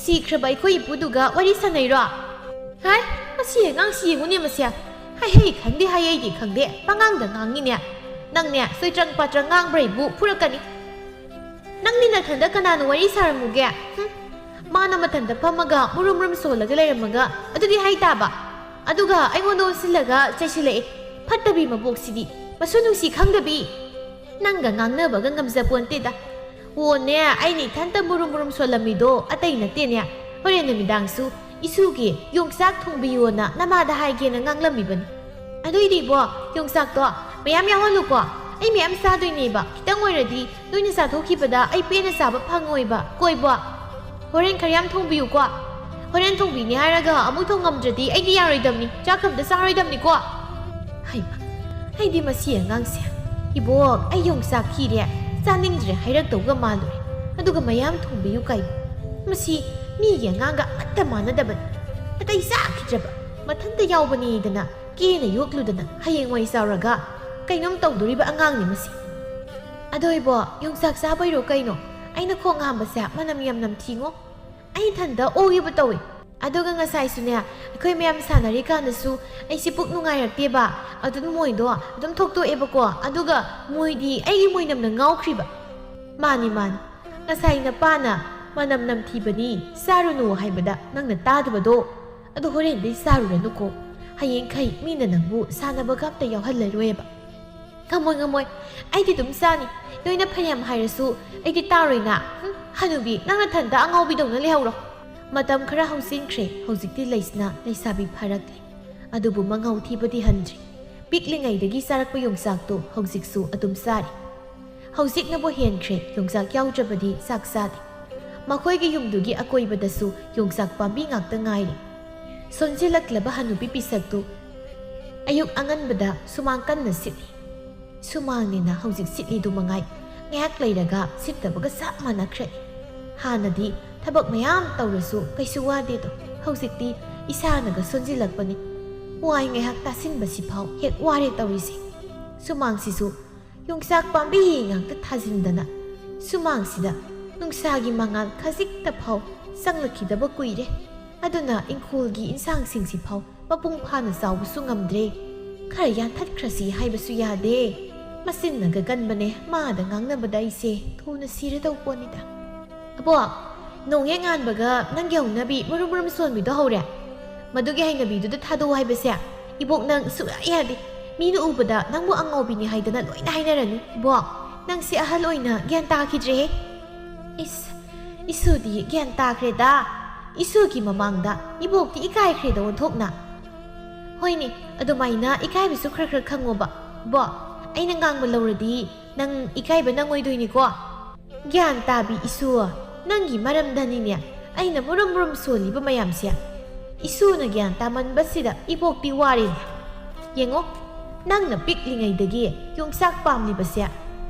ꯁꯤꯈ꯭ꯔꯕ ꯑꯩꯈꯣꯏ ꯏꯄꯨꯗꯨꯒ ꯋꯥꯔꯤ ꯁꯥꯟꯅꯩꯔꯣ?" "ꯍꯥꯏ, ꯃꯁꯤ ꯑꯉꯥꯡꯁꯤ ꯌꯦꯡꯉꯨꯅꯦ ꯃꯁꯦ꯫ ꯍꯥꯏꯍꯩ ꯈꯪꯗꯦ, ꯍꯥꯏꯍꯩꯗꯦ ꯈꯪꯗꯦ, ꯄꯉꯥꯡꯗ ꯉꯥꯡꯉꯤꯅꯦ꯫ ꯅꯪꯅꯦ ꯁꯣꯏꯇ꯭ꯔꯪ ꯄꯥꯇ꯭ꯔꯪ ꯉꯥꯡꯕ꯭ꯔꯥ ꯑꯩꯕꯨ ꯐꯨꯔꯛꯀꯅꯤ꯫ ꯅꯪꯗꯤ ꯅꯊꯟꯗ ꯀꯅꯥꯅ ꯋꯥꯔꯤ ꯁꯥꯔꯝꯃꯨꯒꯦ? ꯍꯨꯝ? ꯃꯥꯅ ꯃꯊꯟꯇ ꯐꯝꯃꯒ ꯃꯨꯔꯨꯝ ꯃꯨꯔꯨꯝ ꯁꯣꯜꯂꯒ ꯂꯩꯔꯝꯃꯒ ꯑꯗꯨꯗꯤ ꯍꯥꯏ ꯇꯥꯕ꯫ ꯑꯗꯨꯒ ꯑꯩꯉꯣꯟꯗ ꯑꯣꯟꯁꯤꯜꯂꯒ ꯆꯩꯁꯤꯜꯂꯛꯑꯦ꯫ ꯐꯠꯇꯕꯤ ꯃꯄꯣꯛꯁꯤꯗꯤ꯫ ꯃꯁꯨ ꯅꯨꯡꯁꯤ ꯈꯪꯗꯕꯤ꯫ ꯅꯪꯒ ꯉꯥꯡꯅꯕꯒ ꯉꯝꯖꯄꯣꯟꯇꯦꯗ꯫ ꯑꯣꯅꯦ, ꯑꯩꯅ ꯏꯊꯟꯇ ꯃꯨꯔꯨꯝ ꯃꯨꯔꯨꯝ ꯁꯣꯜꯂꯝꯃꯤꯗꯣ ꯑꯇꯩ ꯅꯠꯇꯦꯅꯦ꯫ ꯍꯣꯔꯦꯟ ꯅꯨꯃꯤꯗꯥꯡꯁꯨ ꯏꯁꯨꯒꯤ ꯌꯣꯡꯆꯥꯛ ꯊꯣꯡꯕꯤꯌꯣꯅ ꯅꯃꯥꯗ ꯍꯥꯏꯒꯦꯅ ꯉꯥꯡꯂꯝꯃꯤꯕꯅꯤ꯫ ꯑꯗꯨꯏꯗꯤ ꯏꯕꯣ, ꯌꯣꯡꯆꯥꯛꯇꯣ ꯃꯌꯥꯝ ꯌꯥꯎꯍꯜꯂꯨꯀꯣ꯫ ꯑꯩ ꯃꯌꯥꯝ ꯆꯥꯗꯣꯏꯅꯦꯕ꯫ ꯈꯤꯇꯪ ꯑꯣꯏꯔꯗꯤ ꯅꯣꯏꯅ ꯆꯥꯊꯣꯛꯈꯤꯕꯗ ꯑꯩ ꯄꯦꯟꯅ ꯆꯥꯕ ꯐꯪꯉꯣꯏꯕ꯫ ꯀꯣ ꯏꯕꯣ? ꯍꯣꯔꯦꯟ ꯈꯔ ꯌꯥꯝ ꯊꯣꯡꯕꯤꯌꯨꯀꯣ꯫ ꯍꯣꯔꯦꯟ ꯊꯣꯡꯕꯤꯅꯤ ꯍꯥꯏꯔꯒ ꯑꯃꯨꯛ ꯊꯣꯡꯉꯝꯗ꯭ꯔꯗꯤ ꯑꯩꯗꯤ ꯌꯥꯔꯣꯏꯗꯕꯅꯤ꯫ ꯆꯥꯛ ꯑꯝꯇ ꯆꯥꯔꯣꯏꯗꯕꯅꯤꯀꯣ꯫ ꯍꯩꯃ, ꯑꯩꯗꯤ ꯃꯁꯤ ꯑꯉꯥꯡꯁꯦ꯫ ꯏꯕꯣꯛ, ꯑꯩ ꯌꯣꯡꯆꯥꯛ ꯈꯤꯔꯦ꯫ ꯆꯥꯅꯤꯡꯗ꯭ꯔꯦ ꯍꯥꯏꯔꯛꯇꯧꯒ ꯃꯥꯜꯂꯨꯔꯦ꯫ ꯑꯗꯨꯒ ꯃꯌꯥꯝ ꯊꯣꯡꯕꯤꯌꯨ ꯀꯥꯏꯅ꯫ ꯃꯁꯤ ꯃꯤꯒꯤ ꯑꯉꯥꯡꯒ ꯑꯃꯠꯇ ꯃꯥꯟꯅꯗꯕꯅꯤ꯫ ꯑꯇꯩ ꯆꯥꯈꯤꯗ꯭ꯔꯕ꯫ ꯃꯊꯟꯇ ꯌꯥꯎꯕꯅꯤꯗꯅ ꯀꯦꯅ ꯌꯣꯛꯂꯨꯗꯅ ꯍꯌꯦꯡꯋꯥꯏ ꯆꯥꯎꯔꯒ ꯀꯩꯅꯣꯝ ꯇꯧꯗꯣꯔꯤꯕ ꯑꯉꯥꯡꯅꯤ ꯃꯁꯤ꯫ ꯑꯗꯣ ꯏꯕꯣ, ꯌꯣꯡꯆꯥꯛ ꯆꯥꯕꯩꯔꯣ ꯀꯩꯅꯣ? ꯑꯩꯅ ꯈꯣꯡ ꯍꯥꯝꯕꯁꯦ ꯃꯅꯝ ꯌꯥꯝ ꯅꯝꯊꯤꯉꯣ꯫ ꯑꯩ ꯏꯊꯟꯇ ꯑꯣꯒꯦꯕꯨ ꯇꯧꯏ꯫ ꯑꯗꯨꯒ ꯉꯁꯥꯏꯁꯨꯅꯦ, ꯑꯩꯈꯣꯏ ꯃꯌꯥꯝ ꯁꯥꯟꯅꯔꯤꯀꯥꯟꯗꯁꯨ ꯑꯩꯁꯦ ꯄꯨꯛ ꯅꯨꯡꯉꯥꯏꯔꯛꯇꯦꯕ꯫ ꯑꯗꯨꯝ ꯃꯣꯏꯗꯣ ꯑꯗꯨꯝ ꯊꯣꯛꯇꯣꯛꯑꯦꯕꯀꯣ꯫ ꯑꯗꯨꯒ ꯃꯣꯏꯗꯤ ꯑꯩꯒꯤ ꯃꯣꯏꯅꯝꯅ ꯉꯥꯎꯈ꯭ꯔꯤꯕ꯫ ꯃꯥꯅꯤ, ꯃꯥꯅꯤ꯫ ꯉꯁꯥꯏ ꯅꯄꯥꯅ "ꯃꯅꯝ ꯅꯝꯊꯤꯕꯅꯤ, ꯆꯥꯔꯨꯅꯨ" ꯍꯥꯏꯕꯗ ꯅꯪꯅ ꯇꯥꯗꯕꯗꯣ꯫ ꯑꯗꯨ ꯍꯣꯔꯦꯟꯗꯩ ꯆꯥꯔꯨꯔꯅꯨꯀꯣ꯫ ꯍꯌꯦꯡꯈꯩ ꯃꯤꯅ ꯅꯪꯕꯨ ꯁꯥꯟꯅꯕꯒ ꯑꯝꯇ ꯌꯥꯎꯍꯜꯂꯔꯣꯏꯕ꯫ ꯉꯝꯃꯣꯏ, ꯉꯝꯃꯣꯏ꯫ ꯑꯩꯗꯤ ꯑꯗꯨꯝ ꯆꯥꯅꯤ꯫ ꯅꯣꯏꯅ ꯐꯅꯌꯥꯝ ꯍꯥꯏꯔꯁꯨ ꯑꯩꯗꯤ ꯇꯥꯔꯣꯏꯅ꯫ ꯍꯨꯝ, ꯍꯅꯨꯕꯤ, ꯅꯪ ꯅꯊꯟꯗ ꯑꯉꯥꯎꯕꯤꯗꯧꯅ ꯂꯩꯍꯧꯔꯣ꯫ ꯃꯇꯝ ꯈꯔ ꯍꯧꯖꯤꯟꯈ꯭ꯔꯦ꯫ ꯍꯧꯖꯤꯛꯇꯤ ꯂꯩꯁꯅꯥ ꯂꯩꯁꯥꯕꯤ ꯐꯥꯔꯛꯂꯦ꯫ ꯑꯗꯨꯕꯨ ꯃꯉꯥꯎ ꯊꯤꯕꯗꯤ ꯍꯟꯗ꯭ꯔꯤ꯫ ꯄꯤꯛꯂꯤꯉꯩꯗꯒꯤ ꯆꯥꯔꯛꯄ ꯌꯣꯡꯆꯥꯛꯇꯣ ꯍꯧꯖꯤꯛꯁꯨ ꯑꯗꯨꯝ ꯆꯥꯔꯤ꯫ ꯍꯧꯖꯤꯛꯅꯕꯨ ꯍꯦꯟꯈ꯭ꯔꯦ, ꯌꯣꯡꯆꯥꯛ ꯌꯥꯎꯗ꯭ꯔꯕꯗꯤ ꯆꯥꯛ ꯆꯥꯗꯦ꯫ ꯃꯈꯣꯏꯒꯤ ꯌꯨꯝꯗꯨꯒꯤ ꯑꯀꯣꯏꯕꯗꯁꯨ ꯌꯣꯡꯆꯥꯛ ꯄꯥꯝꯕꯤ ꯉꯥꯛꯇ ꯉꯥꯏꯔꯦ꯫ ꯁꯣꯟꯖꯤꯜꯂꯛꯂꯕ ꯍꯅꯨꯕꯤ ꯄꯤꯁꯛꯇꯨ ꯑꯌꯨꯛ ꯑꯉꯟꯕꯗ ꯁꯨꯃꯥꯡ ꯀꯟꯅ ꯁꯤꯠꯂꯤ꯫ ꯁꯨꯃꯥꯡꯅꯦꯅ ꯍꯧꯖꯤꯛ ꯁꯤꯠꯂꯤꯗꯨ ꯃꯉꯥꯏ, ꯉꯥꯏꯍꯥꯛ ꯂꯩꯔꯒ ꯁꯤꯠꯇꯕꯒ ꯆꯞ ꯃꯥꯟꯅꯈ꯭ꯔꯦ꯫ ꯍꯥꯟꯅꯗꯤ ꯊꯕꯛ ꯃꯌꯥꯝ ꯇꯧꯔꯁꯨ ꯀꯩꯁꯨ ꯋꯥꯗꯦꯗꯣ, ꯍꯧꯖꯤꯛꯇꯤ ꯏꯁꯥꯅꯒ ꯁꯣꯟꯖꯤꯜꯂꯛꯄꯅꯤ꯫ ꯋꯥꯏ ꯉꯥꯏꯍꯥꯛ ꯇꯥꯁꯤꯟꯕꯁꯤꯐꯥꯎ ꯍꯦꯛ ꯋꯥꯔꯦ ꯇꯧꯔꯤꯁꯦ꯫ ꯁꯨꯃꯥꯡꯁꯤꯁꯨ ꯌꯣꯡꯆꯥꯛ ꯄꯥꯝꯕꯤ ꯉꯥꯛꯇ ꯊꯥꯖꯤꯟꯗꯅ, ꯁꯨꯃꯥꯡꯁꯤꯗ ꯅꯨꯡꯁꯥꯒꯤ ꯃꯉꯥꯜ ꯈꯖꯤꯛꯇ ꯐꯥꯎ ꯆꯪꯂꯛꯈꯤꯗꯕ ꯀꯨꯏꯔꯦ꯫ ꯑꯗꯨꯅ ꯏꯪꯈꯣꯜꯒꯤ ꯏꯟꯁꯥꯡꯁꯤꯡꯁꯤ ꯐꯥꯎ ꯃꯄꯨꯡ ꯐꯥꯅ ꯆꯥꯎꯕꯁꯨ ꯉꯝꯗ꯭ꯔꯦ꯫ ꯈꯔ ꯌꯥꯟꯊꯠꯈ꯭ꯔꯁꯤ ꯍꯥꯏꯕꯁꯨ ꯌꯥꯗꯦ꯫ ꯃꯆꯤꯟꯅꯒ ꯀꯟꯕꯅꯦ, ꯃꯥꯗ ꯉꯥꯡꯅꯕꯗ ꯑꯩꯁꯦ ꯊꯨꯅ ꯁꯤꯔꯗꯧ ꯄꯣꯠꯅꯤꯗ꯫ ꯑꯕꯣꯛ, ꯅꯣꯡ ꯍꯦꯛ ꯉꯥꯟꯕꯒ ꯅꯪꯒꯤ ꯍꯧꯅꯕꯤ ꯃꯔꯨꯝ ꯃꯔꯨꯝ ꯁꯣꯟꯕꯤꯗꯣ ꯍꯧꯔꯦ꯫ ꯃꯗꯨꯒꯤ ꯍꯩꯅꯕꯤꯗꯨꯗ ꯊꯥꯗꯣꯛꯎ ꯍꯥꯏꯕꯁꯦ ꯏꯕꯣꯛ ꯅꯪ ꯁꯨꯡꯌꯥ ꯌꯥꯗꯦ꯫ ꯃꯤꯅ ꯎꯕꯗ ꯅꯪꯕꯨ ꯑꯉꯥꯎꯕꯤꯅꯤ ꯍꯥꯏꯗꯅ ꯂꯣꯏꯅ ꯍꯥꯏꯅꯔꯅꯤ꯫ ꯏꯕꯣꯛ, ꯅꯪꯁꯦ ꯑꯍꯜ ꯑꯣꯏꯅ ꯒ꯭ꯌꯥꯟ ꯇꯥꯈꯤꯗ꯭ꯔꯦꯍꯦ꯫ ꯏꯁ, ꯏꯁꯨꯗꯤ ꯒ꯭ꯌꯥꯟ ꯇꯥꯈ꯭ꯔꯦꯗ꯫ ꯏꯁꯨꯒꯤ ꯃꯃꯥꯡꯗ ꯏꯕꯣꯛꯇꯤ ꯏꯀꯥꯏꯈ꯭ꯔꯦꯗ ꯑꯣꯟꯊꯣꯛꯅ꯫ ꯍꯣꯏꯅꯦ, ꯑꯗꯨꯃꯥꯏꯅ ꯏꯀꯥꯏꯕꯁꯨ ꯈꯔ ꯈꯔ ꯈꯪꯉꯣꯕ꯫ ꯏꯕꯣꯛ, ꯑꯩꯅ ꯉꯥꯡꯕ ꯂꯧꯔꯗꯤ ꯅꯪ ꯏꯀꯥꯏꯕ ꯅꯪꯉꯣꯏꯗꯣꯏꯅꯤꯀꯣ꯫ ꯒ꯭ꯌꯥꯟ ꯇꯥꯕꯤ ꯏꯁꯨ, ꯅꯪꯒꯤ ꯃꯔꯝꯗꯅꯤꯅꯦ ꯑꯩꯅ ꯃꯨꯔꯨꯝ ꯃꯨꯔꯨꯝ ꯁꯣꯜꯂꯤꯕ ꯃꯌꯥꯝꯁꯦ꯫ ꯏꯁꯨꯅ ꯒ꯭ꯌꯥꯟ ꯇꯥꯃꯟꯕꯁꯤꯗ ꯏꯕꯣꯛꯇꯤ ꯋꯥꯔꯦꯅꯦ꯫ ꯌꯦꯡꯉꯣ, ꯅꯪꯅ ꯄꯤꯛꯂꯤꯉꯩꯗꯒꯤ ꯌꯣꯡꯆꯥꯛ ꯄꯥꯝꯂꯤꯕꯁꯦ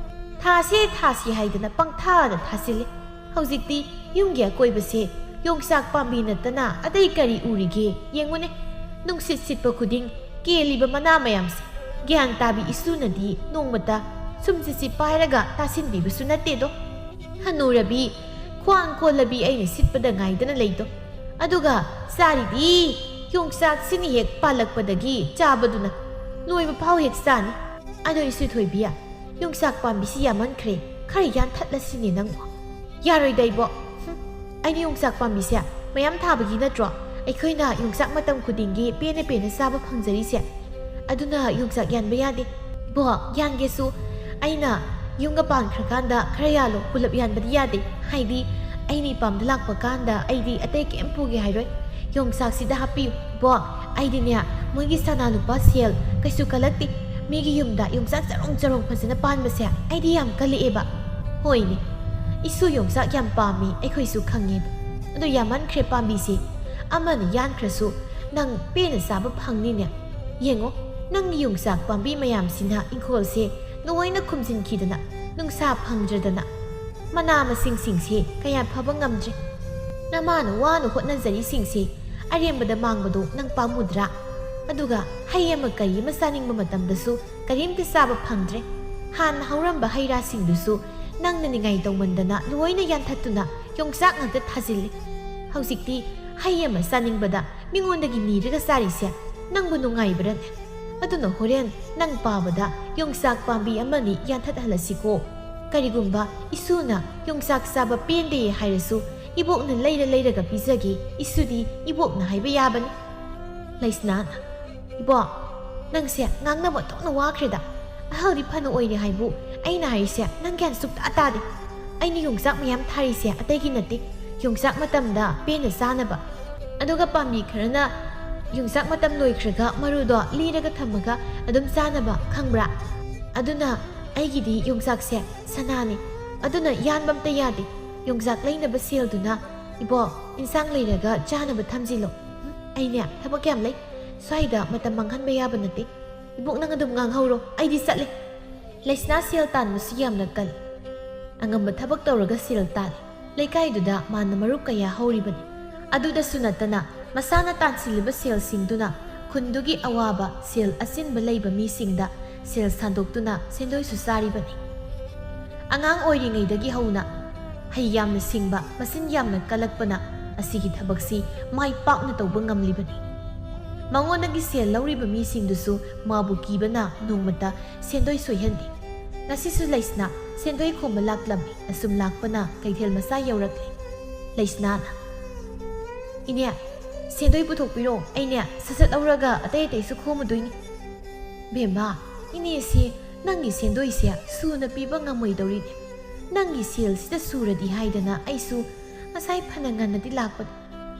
ꯊꯥꯁꯦ ꯊꯥꯁꯤ ꯍꯥꯏꯗꯅ ꯄꯪꯊꯥꯗ ꯊꯥꯁꯤꯜꯂꯤ꯫ ꯍꯧꯖꯤꯛꯇꯤ ꯌꯨꯝꯒꯤ ꯑꯀꯣꯏꯕꯁꯦ ꯌꯣꯡꯆꯥꯛ ꯄꯥꯝꯕꯤ ꯅꯠꯇꯅ ꯑꯇꯩ ꯀꯔꯤ ꯎꯔꯤꯒꯦ? ꯌꯦꯡꯉꯨꯅꯦ, ꯅꯨꯡꯁꯤꯠ ꯁꯤꯠꯄ ꯈꯨꯗꯤꯡ ꯀꯦꯜꯂꯤꯕ ꯃꯅꯥ ꯃꯌꯥꯝꯁꯦ꯫ ꯒ꯭ꯌꯥꯟ ꯇꯥꯕꯤ ꯏꯁꯨꯅꯗꯤ ꯅꯣꯡꯃꯇ ꯁꯨꯝꯁꯤꯠꯁꯤ ꯄꯥꯏꯔꯒ ꯇꯥꯁꯤꯟꯕꯤꯕꯁꯨ ꯅꯠꯇꯦꯗꯣ꯫ ꯍꯅꯨꯔꯕꯤ, ꯈ꯭ꯋꯥꯡ ꯀꯣꯜꯂꯕꯤ ꯑꯩꯅ ꯁꯤꯠꯄꯗ ꯉꯥꯏꯗꯅ ꯂꯩꯗꯣ꯫ ꯑꯗꯨꯒ ꯆꯥꯔꯤꯗꯤ ꯌꯣꯡꯆꯥꯛꯁꯤꯅ ꯍꯦꯛ ꯄꯥꯜꯂꯛꯄꯗꯒꯤ ꯆꯥꯕꯗꯨꯅ ꯂꯣꯏꯕ ꯐꯥꯎ ꯍꯦꯛ ꯆꯥꯅꯤ꯫ ꯑꯗꯣ ꯏꯁꯨ ꯊꯣꯏꯕꯤ, ꯌꯣꯡꯆꯥꯛ ꯄꯥꯝꯕꯤꯁꯤ ꯌꯥꯝꯃꯟꯈ꯭ꯔꯦ, ꯈꯔ ꯌꯥꯟꯊꯠꯂꯁꯤꯅꯦ ꯅꯪꯕꯨ꯫ ꯌꯥꯔꯣꯏꯗ ꯏꯕꯣꯛ꯫ ꯍꯨꯝ, ꯑꯩꯅ ꯌꯣꯡꯆꯥꯛ ꯄꯥꯝꯕꯤꯁꯦ ꯃꯌꯥꯝ ꯊꯥꯕꯒꯤ ꯅꯠꯇ꯭ꯔꯣ ꯑꯩꯈꯣꯏꯅ ꯌꯣꯡꯆꯥꯛ ꯃꯇꯝ ꯈꯨꯗꯤꯡꯒꯤ ꯄꯦꯟꯅ ꯄꯦꯟꯅ ꯆꯥꯕ ꯐꯪꯖꯔꯤꯁꯦ? ꯑꯗꯨꯅ ꯌꯣꯡꯆꯥꯛ ꯌꯥꯟꯕ ꯌꯥꯗꯦ꯫ ꯏꯕꯣꯛ, ꯌꯥꯟꯒꯦꯁꯨ ꯑꯩꯅ ꯌꯨꯝꯒ ꯄꯥꯟꯈ꯭ꯔꯀꯥꯟꯗ ꯈꯔ ꯌꯥꯜꯂꯣ, ꯄꯨꯂꯞ ꯌꯥꯟꯕꯗꯤ ꯌꯥꯗꯦ꯫ ꯍꯥꯏꯗꯤ ꯑꯩꯅ ꯏꯄꯥꯝꯗ ꯂꯥꯛꯄ ꯀꯥꯟꯗ ꯑꯩꯗꯤ ꯑꯇꯩ ꯀꯩꯝ ꯄꯨꯒꯦ ꯍꯥꯏꯔꯣꯏ꯫ ꯌꯣꯡꯆꯥꯛꯁꯤꯗ ꯍꯥꯞꯄꯤꯌꯨ꯫ ꯏꯕꯣꯛ, ꯑꯩꯗꯤꯅꯦ ꯃꯣꯏꯒꯤ ꯁꯅꯥ ꯂꯨꯄꯥ ꯁꯦꯜ ꯀꯩꯁꯨ ꯀꯜꯂꯛꯇꯦ꯫ ꯃꯤꯒꯤ ꯌꯨꯝꯗ ꯌꯣꯡꯆꯥꯛ ꯆꯔꯣꯡ ꯆꯔꯣꯡ ꯐꯖꯅ ꯄꯥꯟꯕꯁꯦ ꯑꯩꯗꯤ ꯌꯥꯝ ꯀꯜꯂꯛꯑꯦꯕ꯫ ꯍꯣꯏꯅꯦ, ꯏꯁꯨ ꯌꯣꯡꯆꯥꯛ ꯌꯥꯝ ꯄꯥꯝꯃꯤ, ꯑꯩꯈꯣꯏꯁꯨ ꯈꯪꯉꯦꯕ꯫ ꯑꯗꯣ ꯌꯥꯝꯃꯟꯈ꯭ꯔꯦ ꯄꯥꯝꯕꯤꯁꯦ꯫ ꯑꯃꯅ ꯌꯥꯟꯈ꯭ꯔꯁꯨ ꯅꯪ ꯄꯦꯟꯅ ꯆꯥꯕ ꯐꯪꯅꯤꯅꯦ꯫ ꯌꯦꯡꯉꯣ, ꯅꯪꯒꯤ ꯌꯣꯡꯆꯥꯛ ꯄꯥꯝꯕꯤ ꯃꯌꯥꯝꯁꯤꯅ ꯏꯪꯈꯣꯜꯁꯦ ꯂꯣꯏꯅ ꯈꯨꯝꯖꯤꯟꯈꯤꯗꯅ ꯅꯨꯡꯁꯥ ꯐꯪꯗ꯭ꯔꯗꯅ ꯃꯅꯥ ꯃꯁꯤꯡꯁꯤꯡꯁꯦ ꯀꯌꯥ ꯐꯕ ꯉꯝꯗ꯭ꯔꯦ꯫ ꯅꯃꯥꯅ ꯋꯥꯅ ꯍꯣꯠꯅꯖꯔꯤꯁꯤꯡꯁꯦ ꯑꯔꯦꯝꯕꯗ ꯃꯥꯡꯕꯗꯣ ꯅꯪ ꯄꯥꯝꯃꯨꯗ꯭ꯔꯥ? ꯑꯗꯨꯒ ꯍꯩ ꯑꯃ ꯀꯔꯤ ꯑꯃ ꯆꯥꯅꯤꯡꯕ ꯃꯇꯝꯗꯁꯨ ꯀꯔꯤꯝꯇ ꯆꯥꯕ ꯐꯪꯗ꯭ꯔꯦ꯫ ꯍꯥꯟꯅ ꯍꯧꯔꯝꯕ ꯍꯩ ꯔꯥꯁꯤꯡꯗꯨꯁꯨ ꯅꯪꯅ ꯅꯤꯡꯉꯥꯏ ꯇꯧꯃꯟꯗꯅ ꯂꯣꯏꯅ ꯌꯥꯟꯊꯠꯇꯨꯅ ꯌꯣꯡꯆꯥꯛ ꯉꯥꯛꯇ ꯊꯥꯖꯤꯜꯂꯤ꯫ ꯍꯧꯖꯤꯛꯇꯤ ꯍꯩ ꯑꯃ ꯆꯥꯅꯤꯡꯕꯗ ꯃꯤꯉꯣꯟꯗꯒꯤ ꯅꯤꯔꯒ ꯆꯥꯔꯤꯁꯦ ꯅꯪꯕꯨ ꯅꯨꯡꯉꯥꯏꯕ꯭ꯔꯅꯦ? ꯑꯗꯨꯅ ꯍꯣꯔꯦꯟ ꯅꯪ ꯄꯥꯕꯗ ꯌꯣꯡꯆꯥꯛ ꯄꯥꯝꯕꯤ ꯑꯃꯅꯤ ꯌꯥꯟꯊꯠꯍꯜꯂꯁꯤꯀꯣ꯫ ꯀꯔꯤꯒꯨꯝꯕ ꯏꯁꯨꯅ ꯌꯣꯡꯆꯥꯛ ꯆꯥꯕ ꯄꯦꯟꯗꯦ ꯍꯥꯏꯔꯁꯨ ꯏꯕꯣꯛꯅ ꯂꯩꯔ ꯂꯩꯔꯒ ꯄꯤꯖꯒꯦ, ꯏꯁꯨꯗꯤ ꯏꯕꯣꯛꯅ ꯍꯥꯏꯕ ꯌꯥꯕꯅꯤ꯫ ꯂꯩꯁꯅꯥꯅ, "ꯏꯕꯣꯛ, ꯅꯪꯁꯦ ꯉꯥꯡꯅꯕ ꯑꯣꯟꯊꯣꯛꯅ ꯋꯥꯈ꯭ꯔꯦꯗ꯫ ꯑꯍꯜꯗꯤ ꯐꯅ ꯑꯣꯏꯔꯦ ꯍꯥꯏꯕꯨ ꯑꯩꯅ ꯍꯥꯏꯔꯤꯁꯦ ꯅꯪ ꯒ꯭ꯌꯥꯟ ꯁꯨꯛꯇꯥ ꯇꯥꯗꯦ꯫ ꯑꯩꯅ ꯌꯣꯡꯆꯥꯛ ꯃꯌꯥꯝ ꯊꯥꯔꯤꯁꯦ ꯑꯇꯩꯒꯤ ꯅꯠꯇꯦ, ꯌꯣꯡꯆꯥꯛ ꯃꯇꯝꯗ ꯄꯦꯟꯅ ꯆꯥꯅꯕ꯫ ꯑꯗꯨꯒ ꯄꯥꯝꯕꯤ ꯈꯔꯅ ꯌꯣꯡꯆꯥꯛ ꯃꯇꯝ ꯂꯣꯏꯈ꯭ꯔꯒ ꯃꯔꯨꯗꯣ ꯂꯤꯔꯒ ꯊꯝꯃꯒ ꯑꯗꯨꯝ ꯆꯥꯅꯕ, ꯈꯪꯕ꯭ꯔꯥ? ꯑꯗꯨꯅ ꯑꯩꯒꯤꯗꯤ ꯌꯣꯡꯆꯥꯛꯁꯦ ꯁꯅꯥꯅꯤ, ꯑꯗꯨꯅ ꯌꯥꯟꯕ ꯑꯝꯇ ꯌꯥꯗꯦ꯫ ꯌꯣꯡꯆꯥꯛ ꯂꯩꯅꯕ ꯁꯦꯜꯗꯨꯅ ꯏꯕꯣꯛ ꯏꯟꯁꯥꯡ ꯂꯩꯔꯒ ꯆꯥꯅꯕ ꯊꯝꯖꯤꯜꯂꯣ꯫ ꯎꯝ, ꯑꯩꯅꯦ ꯊꯕꯛ ꯌꯥꯝ ꯂꯩ, ꯁ꯭ꯋꯥꯏꯗ ꯃꯇꯝ ꯃꯥꯡꯍꯟꯕ ꯌꯥꯕ ꯅꯠꯇꯦ꯫ ꯏꯕꯣꯛ ꯅꯪ ꯑꯗꯨꯝ ꯉꯥꯡꯍꯧꯔꯣ, ꯑꯩꯗꯤ ꯆꯠꯂꯦ꯫" ꯂꯩꯁꯅꯥ ꯁꯦꯜ ꯇꯥꯟꯕꯁꯨ ꯌꯥꯝꯅ ꯀꯜꯂꯤ꯫ ꯑꯉꯝꯕ ꯊꯕꯛ ꯇꯧꯔꯒ ꯁꯦꯜ ꯇꯥꯜꯂꯤ꯫ ꯂꯩꯀꯥꯏꯗꯨꯗ ꯃꯥꯅ ꯃꯔꯨꯞ ꯀꯌꯥ ꯍꯧꯔꯤꯕꯅꯤ꯫ ꯑꯗꯨꯗꯁꯨ ꯅꯠꯇꯅ ꯃꯁꯥꯅ ꯇꯥꯟꯁꯤꯜꯂꯤꯕ ꯁꯦꯜꯁꯤꯡꯗꯨꯅ ꯈꯨꯟꯗꯨꯒꯤ ꯑꯋꯥꯕ ꯁꯦꯜ ꯑꯆꯤꯟꯕ ꯂꯩꯕ ꯃꯤꯁꯤꯡꯗ ꯁꯦꯜ ꯁꯥꯟꯗꯣꯛꯇꯨꯅ ꯁꯦꯟꯗꯣꯏꯁꯨ ꯆꯥꯔꯤꯕꯅꯤ꯫ ꯑꯉꯥꯡ ꯑꯣꯏꯔꯤꯉꯩꯗꯒꯤ ꯍꯧꯅ ꯍꯩ ꯌꯥꯝꯅ ꯁꯤꯡꯕ, ꯃꯆꯤꯟ ꯌꯥꯝꯅ ꯀꯜꯂꯛꯄꯅ ꯑꯁꯤꯒꯤ ꯊꯕꯛꯁꯤ ꯃꯥꯏ ꯄꯥꯛꯅ ꯇꯧꯕ ꯉꯝꯂꯤꯕꯅꯤ꯫ ꯃꯉꯣꯟꯗꯒꯤ ꯁꯦꯜ ꯂꯧꯔꯤꯕ ꯃꯤꯁꯤꯡꯗꯨꯁꯨ ꯃꯥꯕꯨ ꯀꯤꯕꯅ ꯅꯣꯡꯃꯇ ꯁꯦꯟꯗꯣꯏ ꯁꯣꯏꯍꯟꯗꯦ꯫ ꯉꯁꯤꯁꯨ ꯂꯩꯁꯅꯥ ꯁꯦꯟꯗꯣꯏ ꯈꯣꯝꯕ ꯂꯥꯛꯂꯝꯃꯤ꯫ ꯑꯁꯨꯝ ꯂꯥꯛꯄꯅ ꯀꯩꯊꯦꯜ ꯃꯆꯥ ꯌꯧꯔꯛꯂꯦ꯫ ꯂꯩꯁꯅꯥꯅ, "ꯏꯅꯦ, ꯁꯦꯟꯗꯣꯏ ꯄꯨꯊꯣꯛꯄꯤꯔꯣ, ꯑꯩꯅꯦ ꯁꯠ ꯁꯠ ꯂꯧꯔꯒ ꯑꯇꯩ ꯑꯇꯩꯁꯨ ꯈꯣꯝꯃꯨꯗꯣꯏꯅꯤ꯫" "ꯕꯦꯝꯃ, ꯏꯅꯦꯁꯤ ꯅꯪꯒꯤ ꯁꯦꯟꯗꯣꯏꯁꯦ ꯁꯨꯅ ꯄꯤꯕ ꯉꯝꯃꯣꯏꯗꯧꯔꯤꯅꯦ꯫ ꯅꯪꯒꯤ ꯁꯦꯜꯁꯤꯗ ꯁꯨꯔꯗꯤ ꯍꯥꯏꯗꯅ ꯑꯩꯁꯨ ꯉꯁꯥꯏ ꯐꯅ ꯉꯟꯅꯗꯤ ꯂꯥꯛꯄꯅꯤ꯫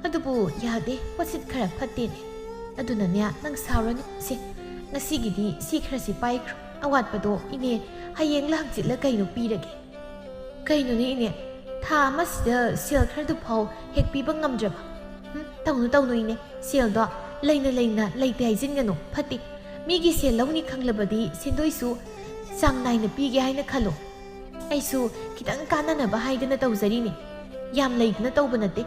ꯑꯗꯨꯕꯨ ꯌꯥꯗꯦ, ꯄꯣꯠꯁꯤꯠ ꯈꯔ ꯐꯠꯇꯦꯅꯦ꯫ ꯑꯗꯨꯅꯅꯦ, ꯅꯪ ꯁꯥꯎꯔꯅꯨ꯫ ꯁꯦ, ꯉꯁꯤꯒꯤꯗꯤ ꯁꯤ ꯈꯔꯁꯤ ꯄꯥꯏꯈ꯭ꯔꯣ꯫ ꯑꯋꯥꯠꯄꯗꯣ ꯏꯅꯦ ꯍꯌꯦꯡꯂ ꯍꯪꯆꯤꯠꯂ ꯀꯩꯅꯣ ꯄꯤꯔꯒꯦ꯫" "ꯀꯩꯅꯣꯅꯦ ꯏꯅꯦ, ꯊꯥ ꯑꯃꯁꯤꯗ ꯁꯦꯜ ꯈꯔꯗꯨ ꯐꯥꯎ ꯍꯦꯛ ꯄꯤꯕ ꯉꯝꯗ꯭ꯔꯕ? ꯎꯝ, ꯇꯧꯅꯨ, ꯇꯧꯅꯨ ꯏꯅꯦ, ꯁꯦꯜꯗꯣ ꯂꯩꯅ ꯂꯩꯅ ꯂꯩꯇꯦ ꯍꯥꯏꯖꯤꯟꯒꯅꯨ, ꯐꯠꯇꯦ꯫ ꯃꯤꯒꯤ ꯁꯦꯜ ꯂꯧꯅꯤ ꯈꯪꯂꯕꯗꯤ ꯁꯦꯟꯗꯣꯏꯁꯨ ꯆꯥꯡ ꯅꯥꯏꯅ ꯄꯤꯒꯦ ꯍꯥꯏꯅ ꯈꯜꯂꯣ꯫ ꯑꯩꯁꯨ ꯈꯤꯇꯪ ꯀꯥꯟꯅꯅꯕ ꯍꯥꯏꯗꯅ ꯇꯧꯖꯔꯤꯅꯤ꯫ ꯌꯥꯝ ꯂꯩꯗꯅ ꯇꯧꯕ ꯅꯠꯇꯦ꯫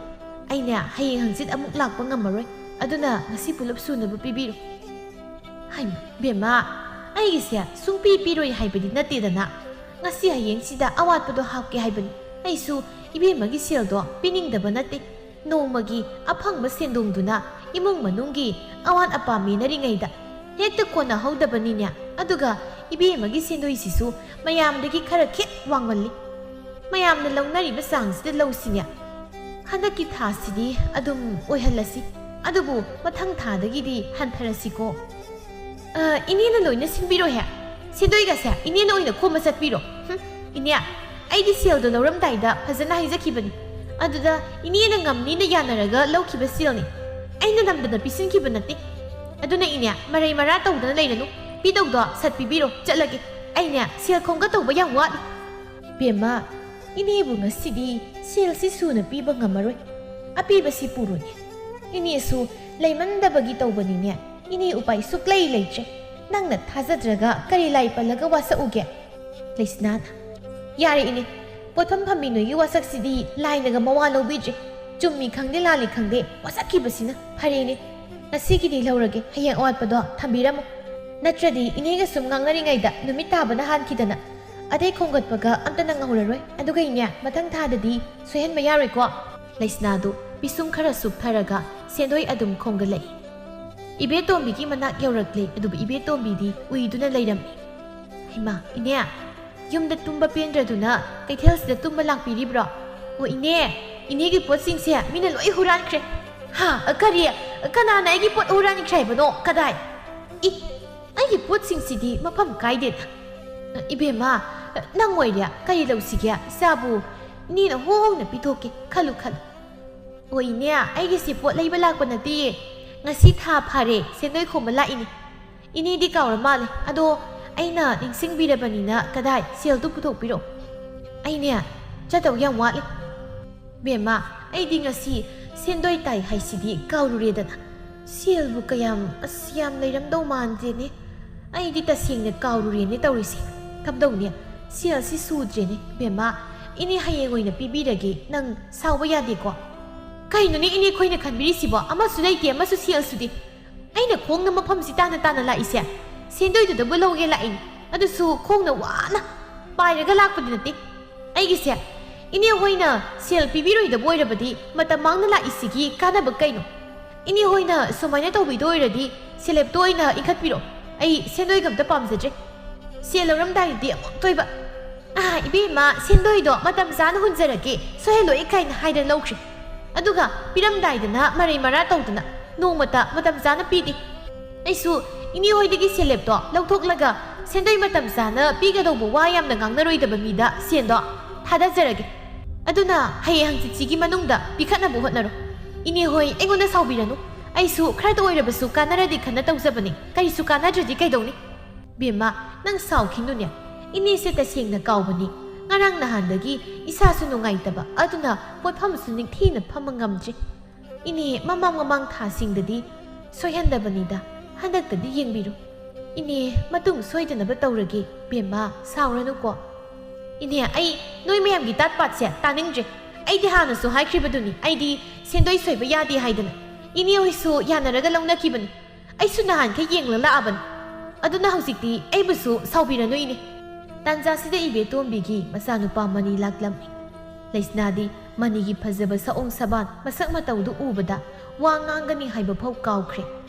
ꯑꯩꯅꯦ ꯍꯌꯦꯡ ꯍꯪꯆꯤꯠ ꯑꯃꯨꯛ ꯂꯥꯛꯄ ꯉꯝꯃꯔꯣꯏ꯫ ꯑꯗꯨꯅ ꯉꯁꯤ ꯄꯨꯂꯞ ꯁꯨꯅꯕ ꯄꯤꯕꯤꯔꯣ꯫" "ꯍꯩꯃ, ꯕꯦꯝꯃ, ꯑꯩꯒꯤꯁꯦ ꯁꯨꯡꯄꯤ ꯄꯤꯔꯣꯏ ꯍꯥꯏꯕꯗꯤ ꯅꯠꯇꯦꯗꯅ꯫ ꯉꯁꯤ ꯍꯌꯦꯡꯁꯤꯗ ꯑꯋꯥꯠꯄꯗꯣ ꯍꯥꯞꯀꯦ ꯍꯥꯏꯕꯅꯤ꯫ ꯑꯩꯁꯨ ꯏꯕꯦꯝꯃꯒꯤ ꯁꯦꯜꯗꯣ ꯄꯤꯅꯤꯡꯗꯕ ꯅꯠꯇꯦ꯫ ꯅꯣꯡꯃꯒꯤ ꯑꯐꯪꯕ ꯁꯦꯟꯗꯣꯡꯗꯨꯅ ꯏꯃꯨꯡ ꯃꯅꯨꯡꯒꯤ ꯑꯋꯥꯠ ꯑꯄꯥ ꯃꯦꯟꯅꯔꯤꯉꯩꯗ ꯍꯦꯛꯇ ꯀꯣꯟꯅꯍꯧꯗꯕꯅꯤꯅꯦ꯫ ꯑꯗꯨꯒ ꯏꯕꯦꯝꯃꯒꯤ ꯁꯦꯟꯗꯣꯏꯁꯤꯁꯨ ꯃꯌꯥꯝꯗꯒꯤ ꯈꯔ ꯈꯦꯠ ꯋꯥꯡꯃꯜꯂꯤ꯫ ꯃꯌꯥꯝꯅ ꯂꯧꯅꯔꯤꯕ ꯆꯥꯡꯁꯤꯗ ꯂꯧꯁꯤꯅꯦ꯫ ꯍꯟꯗꯛꯀꯤ ꯊꯥꯁꯤꯗꯤ ꯑꯗꯨꯝ ꯑꯣꯏꯍꯜꯂꯁꯤ, ꯑꯗꯨꯕꯨ ꯃꯊꯪ ꯊꯥꯗꯒꯤꯗꯤ ꯍꯟꯊꯔꯁꯤꯀꯣ꯫ ꯑ, ꯏꯅꯦꯅ ꯂꯣꯏꯅ ꯁꯤꯟꯕꯤꯔꯣꯍꯦ꯫ ꯁꯦꯟꯗꯣꯏꯒꯁꯦ ꯏꯅꯦꯅ ꯑꯣꯏꯅ ꯈꯣꯝꯕ ꯆꯠꯄꯤꯔꯣ꯫ ꯍꯨꯝ, ꯏꯅꯦ, ꯑꯩꯗꯤ ꯁꯦꯜꯗꯣ ꯂꯧꯔꯝꯗꯥꯏꯗ ꯐꯖꯅ ꯍꯥꯏꯖꯈꯤꯕꯅꯤ꯫ ꯑꯗꯨꯗ ꯏꯅꯦꯅ ꯉꯝꯅꯤꯅ ꯌꯥꯅꯔꯒ ꯂꯧꯈꯤꯕ ꯁꯦꯜꯅꯤ꯫ ꯑꯩꯅ ꯅꯝꯗꯅ ꯄꯤꯁꯤꯟꯈꯤꯕ ꯅꯠꯇꯦ꯫ ꯑꯗꯨꯅ ꯏꯅꯦ, ꯃꯔꯩ ꯃꯔꯥ ꯇꯧꯗꯅ ꯂꯩꯔꯅꯨ꯫ ꯄꯤꯗꯧꯗꯣ ꯁꯠ ꯄꯤꯕꯤꯔꯣ, ꯆꯠꯂꯒꯦ꯫ ꯑꯩꯅꯦ, ꯁꯦꯜ ꯈꯣꯝꯒ ꯇꯧꯕ ꯌꯥꯝ ꯋꯥꯠꯂꯤ꯫ ꯕꯦꯝꯃ, ꯏꯅꯦꯕꯨ ꯉꯁꯤꯗꯤ ꯁꯦꯜꯁꯤ ꯁꯨꯅ ꯄꯤꯕ ꯉꯝꯃꯔꯣꯏ꯫ ꯑꯄꯤꯕꯁꯤ ꯄꯨꯔꯣꯏꯅꯦ꯫ ꯏꯅꯦꯁꯨ ꯂꯩꯃꯟꯗꯕꯒꯤ ꯇꯧꯕꯅꯤꯅꯦ꯫ ꯏꯅꯦ ꯎꯄꯥꯏ ꯁꯨꯛꯂꯩ ꯂꯩꯇ꯭ꯔꯦ꯫ ꯅꯪꯅ ꯊꯥꯖꯗ꯭ꯔꯒ ꯀꯔꯤ ꯂꯥꯏ ꯄꯜꯂꯒ ꯋꯥꯁꯛꯎꯒꯦ? ꯂꯩꯁꯅꯥꯅ, ꯌꯥꯔꯦ ꯏꯅꯦ, ꯄꯣꯠꯐꯝ ꯐꯝꯕꯤ ꯅꯣꯏꯒꯤ ꯋꯥꯁꯛꯁꯤꯗꯤ ꯂꯥꯏꯅꯒ ꯃꯋꯥ ꯂꯧꯕꯤꯗ꯭ꯔꯦ꯫ ꯆꯨꯝꯃꯤ ꯈꯪꯗꯦ ꯂꯥꯜꯂꯤ ꯈꯪꯗꯦ, ꯋꯥꯁꯛꯈꯤꯕꯁꯤꯅ ꯐꯔꯦꯅꯦ꯫ ꯉꯁꯤꯒꯤꯗꯤ ꯂꯧꯔꯒꯦ, ꯍꯌꯦꯡ ꯑꯋꯥꯠꯄꯗꯣ ꯊꯝꯕꯤꯔꯝꯃꯨ꯫ ꯅꯠꯇ꯭ꯔꯗꯤ ꯏꯅꯦꯒ ꯁꯨꯝ ꯉꯥꯡꯅꯔꯤꯉꯩꯗ ꯅꯨꯃꯤꯠ ꯇꯥꯕꯅ ꯍꯥꯟꯈꯤꯗꯅ ꯑꯇꯩ ꯈꯣꯝꯒꯠꯄꯒ ꯑꯝꯇ ꯅꯪꯍꯧꯔꯔꯣꯏ꯫ ꯑꯗꯨꯒ ꯏꯅꯦ, ꯃꯊꯪ ꯊꯥꯗꯗꯤ ꯁꯣꯏꯍꯟꯕ ꯌꯥꯔꯣꯏꯀꯣ꯫ ꯂꯩꯁꯅꯥꯗꯨ ꯄꯤꯁꯨꯝ ꯈꯔ ꯁꯨꯞꯊꯔꯒ ꯁꯦꯟꯗꯣꯏ ꯑꯗꯨꯝ ꯈꯣꯝꯒꯠꯂꯛꯏ꯫ ꯏꯕꯦꯇꯣꯝꯕꯤꯒꯤ ꯃꯅꯥꯛ ꯌꯧꯔꯛꯂꯦ, ꯑꯗꯨꯕꯨ ꯏꯕꯦꯇꯣꯝꯕꯤꯗꯤ ꯎꯏꯗꯨꯅ ꯂꯩꯔꯝꯃꯤ꯫ ꯍꯩꯃꯥ, ꯏꯅꯦ, ꯌꯨꯝꯗ ꯇꯨꯝꯕ ꯄꯦꯟꯗ꯭ꯔꯗꯨꯅ ꯀꯩꯊꯦꯜꯁꯤꯗ ꯇꯨꯝꯕ ꯂꯥꯛꯄꯤꯔꯤꯕ꯭ꯔꯣ? ꯑꯣ ꯏꯅꯦ, ꯏꯅꯦꯒꯤ ꯄꯣꯠꯁꯤꯡꯁꯦ ꯃꯤꯅ ꯂꯣꯏ ꯍꯨꯔꯥꯟꯈ꯭ꯔꯦ꯫ ꯍꯥ? ꯀꯔꯤ? ꯀꯅꯥꯅ ꯑꯩꯒꯤ ꯄꯣꯠ ꯍꯨꯔꯥꯟꯈ꯭ꯔꯦ ꯍꯥꯏꯕꯅꯣ? ꯀꯗꯥꯏ? ꯏ, ꯑꯩꯒꯤ ꯄꯣꯠꯁꯤꯡꯁꯤꯗꯤ ꯃꯐꯝ ꯀꯥꯏꯗꯦꯗ꯫ ꯏꯕꯦꯝꯃ, ꯅꯪ ꯑꯣꯏꯔꯦ, ꯀꯔꯤ ꯂꯧꯁꯤꯒꯦ? ꯏꯆꯥꯕꯨ ꯏꯅꯦꯅ ꯍꯣꯡꯅ ꯄꯤꯊꯣꯛꯀꯦ, ꯈꯜꯂꯨ ꯈꯜꯂꯨ꯫ ꯑꯣ ꯏꯅꯦ, ꯑꯩꯒꯤꯁꯤ ꯄꯣꯠ ꯂꯩꯕ ꯂꯥꯛꯄ ꯅꯠꯇꯤꯌꯦ, ꯉꯁꯤ ꯊꯥ ꯐꯥꯔꯦ ꯁꯦꯟꯗꯣꯏ ꯈꯣꯝꯕ ꯂꯥꯛꯏꯅꯦ꯫ ꯏꯅꯦꯗꯤ ꯀꯥꯎꯔ ꯃꯥꯜꯂꯦ, ꯑꯗꯣ ꯑꯩꯅ ꯅꯤꯡꯁꯤꯡꯕꯤꯔꯕꯅꯤꯅ ꯀꯗꯥꯏ, ꯁꯦꯜꯗꯨ ꯄꯨꯊꯣꯛꯄꯤꯔꯣ꯫ ꯑꯩꯅꯦ, ꯆꯠꯇꯧ ꯌꯥꯝ ꯋꯥꯠꯂꯤ꯫ ꯕꯦꯝꯃ, ꯑꯩꯗꯤ ꯉꯁꯤ ꯁꯦꯟꯗꯣꯏ ꯇꯥꯏ ꯍꯥꯏꯁꯤꯗꯤ ꯀꯥꯎꯔꯨꯔꯦꯗꯅ꯫ ꯁꯦꯜꯕꯨ ꯀꯌꯥꯝ, ꯑꯁ, ꯌꯥꯝ ꯂꯩꯔꯝꯗꯧ ꯃꯥꯟꯗꯦꯅꯦ꯫ ꯑꯩꯗꯤ ꯇꯁꯦꯡꯅ ꯀꯥꯎꯔꯨꯔꯦꯅꯦ ꯇꯧꯔꯤꯁꯦ꯫ ꯀꯝꯗꯧꯅꯤ? ꯁꯦꯜꯁꯤ ꯁꯨꯗ꯭ꯔꯦꯅꯦ꯫ ꯕꯦꯝꯃ, ꯏꯅꯦ ꯍꯌꯦꯡ ꯑꯣꯏꯅ ꯄꯤꯕꯤꯔꯒꯦ꯫ ꯅꯪ ꯁꯥꯎꯕ ꯌꯥꯗꯦꯀꯣ꯫ ꯀꯩꯅꯣꯅꯦ ꯏꯅꯦ ꯈꯣꯏꯅ ꯈꯟꯕꯤꯔꯤꯁꯤꯕꯣ? ꯑꯃꯁꯨ ꯂꯩꯇꯦ, ꯑꯃꯁꯨ ꯁꯦꯜ ꯁꯨꯗꯦ꯫ ꯑꯩꯅ ꯈꯣꯡꯅ ꯃꯐꯝꯁꯤ ꯇꯥꯅ ꯇꯥꯅ ꯂꯥꯛꯏꯁꯦ ꯁꯦꯟꯗꯣꯏꯗꯨꯗꯕꯨ ꯂꯧꯒꯦ ꯂꯥꯛꯏꯅꯤ꯫ ꯑꯗꯨꯁꯨ ꯈꯣꯡꯅ ꯋꯥꯅ ꯄꯥꯏꯔꯒ ꯂꯥꯛꯄꯗꯤ ꯅꯠꯇꯦ꯫ ꯑꯩꯒꯤꯁꯦ ꯏꯅꯦ ꯍꯣꯏꯅ ꯁꯦꯜ ꯄꯤꯕꯤꯔꯣꯏꯗꯕ ꯑꯣꯏꯔꯕꯗꯤ ꯃꯇꯝ ꯃꯥꯡꯅ ꯂꯥꯛꯏꯁꯤꯒꯤ ꯀꯥꯟꯅꯕ ꯀꯩꯅꯣ? ꯏꯅꯦ ꯍꯣꯏꯅ ꯁꯨꯃꯥꯏꯅ ꯇꯧꯕꯤꯗꯣꯏ ꯑꯣꯏꯔꯗꯤ ꯁꯦꯂꯦꯞꯇꯣ ꯑꯣꯏꯅ ꯏꯟꯈꯠꯄꯤꯔꯣ꯫ ꯑꯩ ꯁꯦꯟꯗꯣꯏꯒ ꯑꯝꯇ ꯄꯥꯝꯖꯗ꯭ꯔꯦ꯫ ꯁꯦꯜ ꯂꯧꯔꯝꯗꯥꯏꯗꯗꯤ ꯑꯃꯨꯛꯇꯣꯏꯕ, "ꯑꯥ, ꯏꯕꯦꯝꯃ, ꯁꯦꯟꯗꯣꯏꯗꯣ ꯃꯇꯝ ꯆꯥꯅ ꯍꯨꯟꯖꯔꯒꯦ, ꯁꯣꯏꯍꯜꯂꯣꯏ" ꯀꯥꯏꯅ ꯍꯥꯏꯗꯅ ꯂꯧꯈ꯭ꯔꯦ꯫ ꯑꯗꯨꯒ ꯄꯤꯔꯝꯗꯥꯏꯗꯅ ꯃꯔꯩ ꯃꯔꯥ ꯇꯧꯗꯅ ꯅꯣꯡꯃꯇ ꯃꯇꯝ ꯆꯥꯅ ꯄꯤꯗꯦ꯫ ꯑꯩꯁꯨ ꯏꯅꯦ ꯍꯣꯏꯗꯒꯤ ꯁꯦꯂꯦꯞꯇꯣ ꯂꯧꯊꯣꯛꯂꯒ ꯁꯦꯟꯗꯣꯏ ꯃꯇꯝ ꯆꯥꯅ ꯄꯤꯒꯗꯧꯕ ꯋꯥ ꯌꯥꯝꯅ ꯉꯥꯡꯅꯔꯣꯏꯗꯕ ꯃꯤꯗ ꯁꯦꯟꯗꯣ ꯊꯥꯗꯖꯔꯒꯦ꯫ ꯑꯗꯨꯅ ꯍꯌꯦꯡ ꯍꯪꯆꯤꯠꯁꯤꯒꯤ ꯃꯅꯨꯡꯗ ꯄꯤꯈꯠꯅꯕ ꯍꯣꯠꯅꯔꯣ꯫ ꯏꯅꯦ ꯍꯣꯏ, ꯑꯩꯉꯣꯟꯗ ꯁꯥꯎꯕꯤꯔꯅꯨ꯫ ꯑꯩꯁꯨ ꯈꯔꯇ ꯑꯣꯏꯔꯕꯁꯨ ꯀꯥꯟꯅꯔꯗꯤ ꯈꯟꯅ ꯇꯧꯖꯕꯅꯤ꯫ ꯀꯔꯤꯁꯨ ꯀꯥꯟꯅꯗ꯭ꯔꯗꯤ ꯀꯩꯗꯧꯅꯤ? ꯕꯦꯝꯃ, ꯅꯪ ꯁꯥꯎꯈꯤꯅꯨꯅꯦ꯫ ꯏꯅꯦꯁꯦ ꯇꯁꯦꯡꯅ ꯀꯥꯎꯕꯅꯤ꯫ ꯉꯔꯥꯡ ꯅꯍꯥꯟꯗꯒꯤ ꯏꯁꯥꯁꯨ ꯅꯨꯡꯉꯥꯏꯇꯕ, ꯑꯗꯨꯅ ꯄꯣꯠꯐꯝꯁꯨ ꯅꯤꯡꯊꯤꯅ ꯐꯝꯕ ꯉꯝꯗ꯭ꯔꯤ꯫ ꯏꯅꯦ, ꯃꯃꯥꯡ ꯃꯃꯥꯡ ꯊꯥꯁꯤꯡꯗꯗꯤ ꯁꯣꯏꯍꯟꯗꯕꯅꯤꯗ, ꯍꯟꯗꯛꯇꯗꯤ ꯌꯦꯡꯕꯤꯔꯨ꯫ ꯏꯅꯦ, ꯃꯇꯨꯡ ꯁꯣꯏꯗꯅꯕ ꯇꯧꯔꯒꯦ꯫ ꯕꯦꯝꯃ, ꯁꯥꯎꯔꯅꯨꯀꯣ꯫ ꯏꯅꯦ, ꯑꯩ ꯅꯣꯏ ꯃꯌꯥꯝꯒꯤ ꯇꯥꯠ ꯄꯥꯠꯁꯦ ꯇꯥꯅꯤꯡꯗ꯭ꯔꯦ꯫ ꯑꯩꯗꯤ ꯍꯥꯟꯅꯁꯨ ꯍꯥꯏꯈ꯭ꯔꯤꯕꯗꯨꯅꯤ, ꯑꯩꯗꯤ ꯁꯦꯟꯗꯣꯏ ꯁꯣꯏꯕ ꯌꯥꯗꯦ ꯍꯥꯏꯗꯅ꯫ ꯏꯅꯦ ꯍꯣꯏꯁꯨ ꯌꯥꯅꯔꯒ ꯂꯧꯅꯈꯤꯕꯅꯤ꯫ ꯑꯩꯁꯨ ꯅꯍꯥꯟꯈꯩ ꯌꯦꯡꯂ ꯂꯥꯛꯑꯕꯅꯤ꯫ ꯑꯗꯨꯅ ꯍꯧꯖꯤꯛꯇꯤ ꯑꯩꯕꯨꯁꯨ ꯁꯥꯎꯕꯤꯔꯅꯨ, ꯏꯅꯦ꯫ ꯇꯥꯟꯖꯥꯁꯤꯗ ꯏꯕꯦꯇꯣꯝꯕꯤꯒꯤ ꯃꯆꯥꯅꯨꯄꯥ ꯃꯅꯤ ꯂꯥꯛꯂꯝꯃꯤ꯫ ꯂꯩꯁꯅꯥꯗꯤ ꯃꯅꯤꯒꯤ ꯐꯖꯕ ꯁꯑꯣꯡ ꯁꯕꯥꯟ, ꯃꯁꯛ ꯃꯇꯧꯗꯨ ꯎꯕꯗ ꯋꯥ ꯉꯥꯡꯒꯅꯤ ꯍꯥꯏꯕ ꯐꯥꯎ ꯀꯥꯎꯈ꯭ꯔꯦ꯫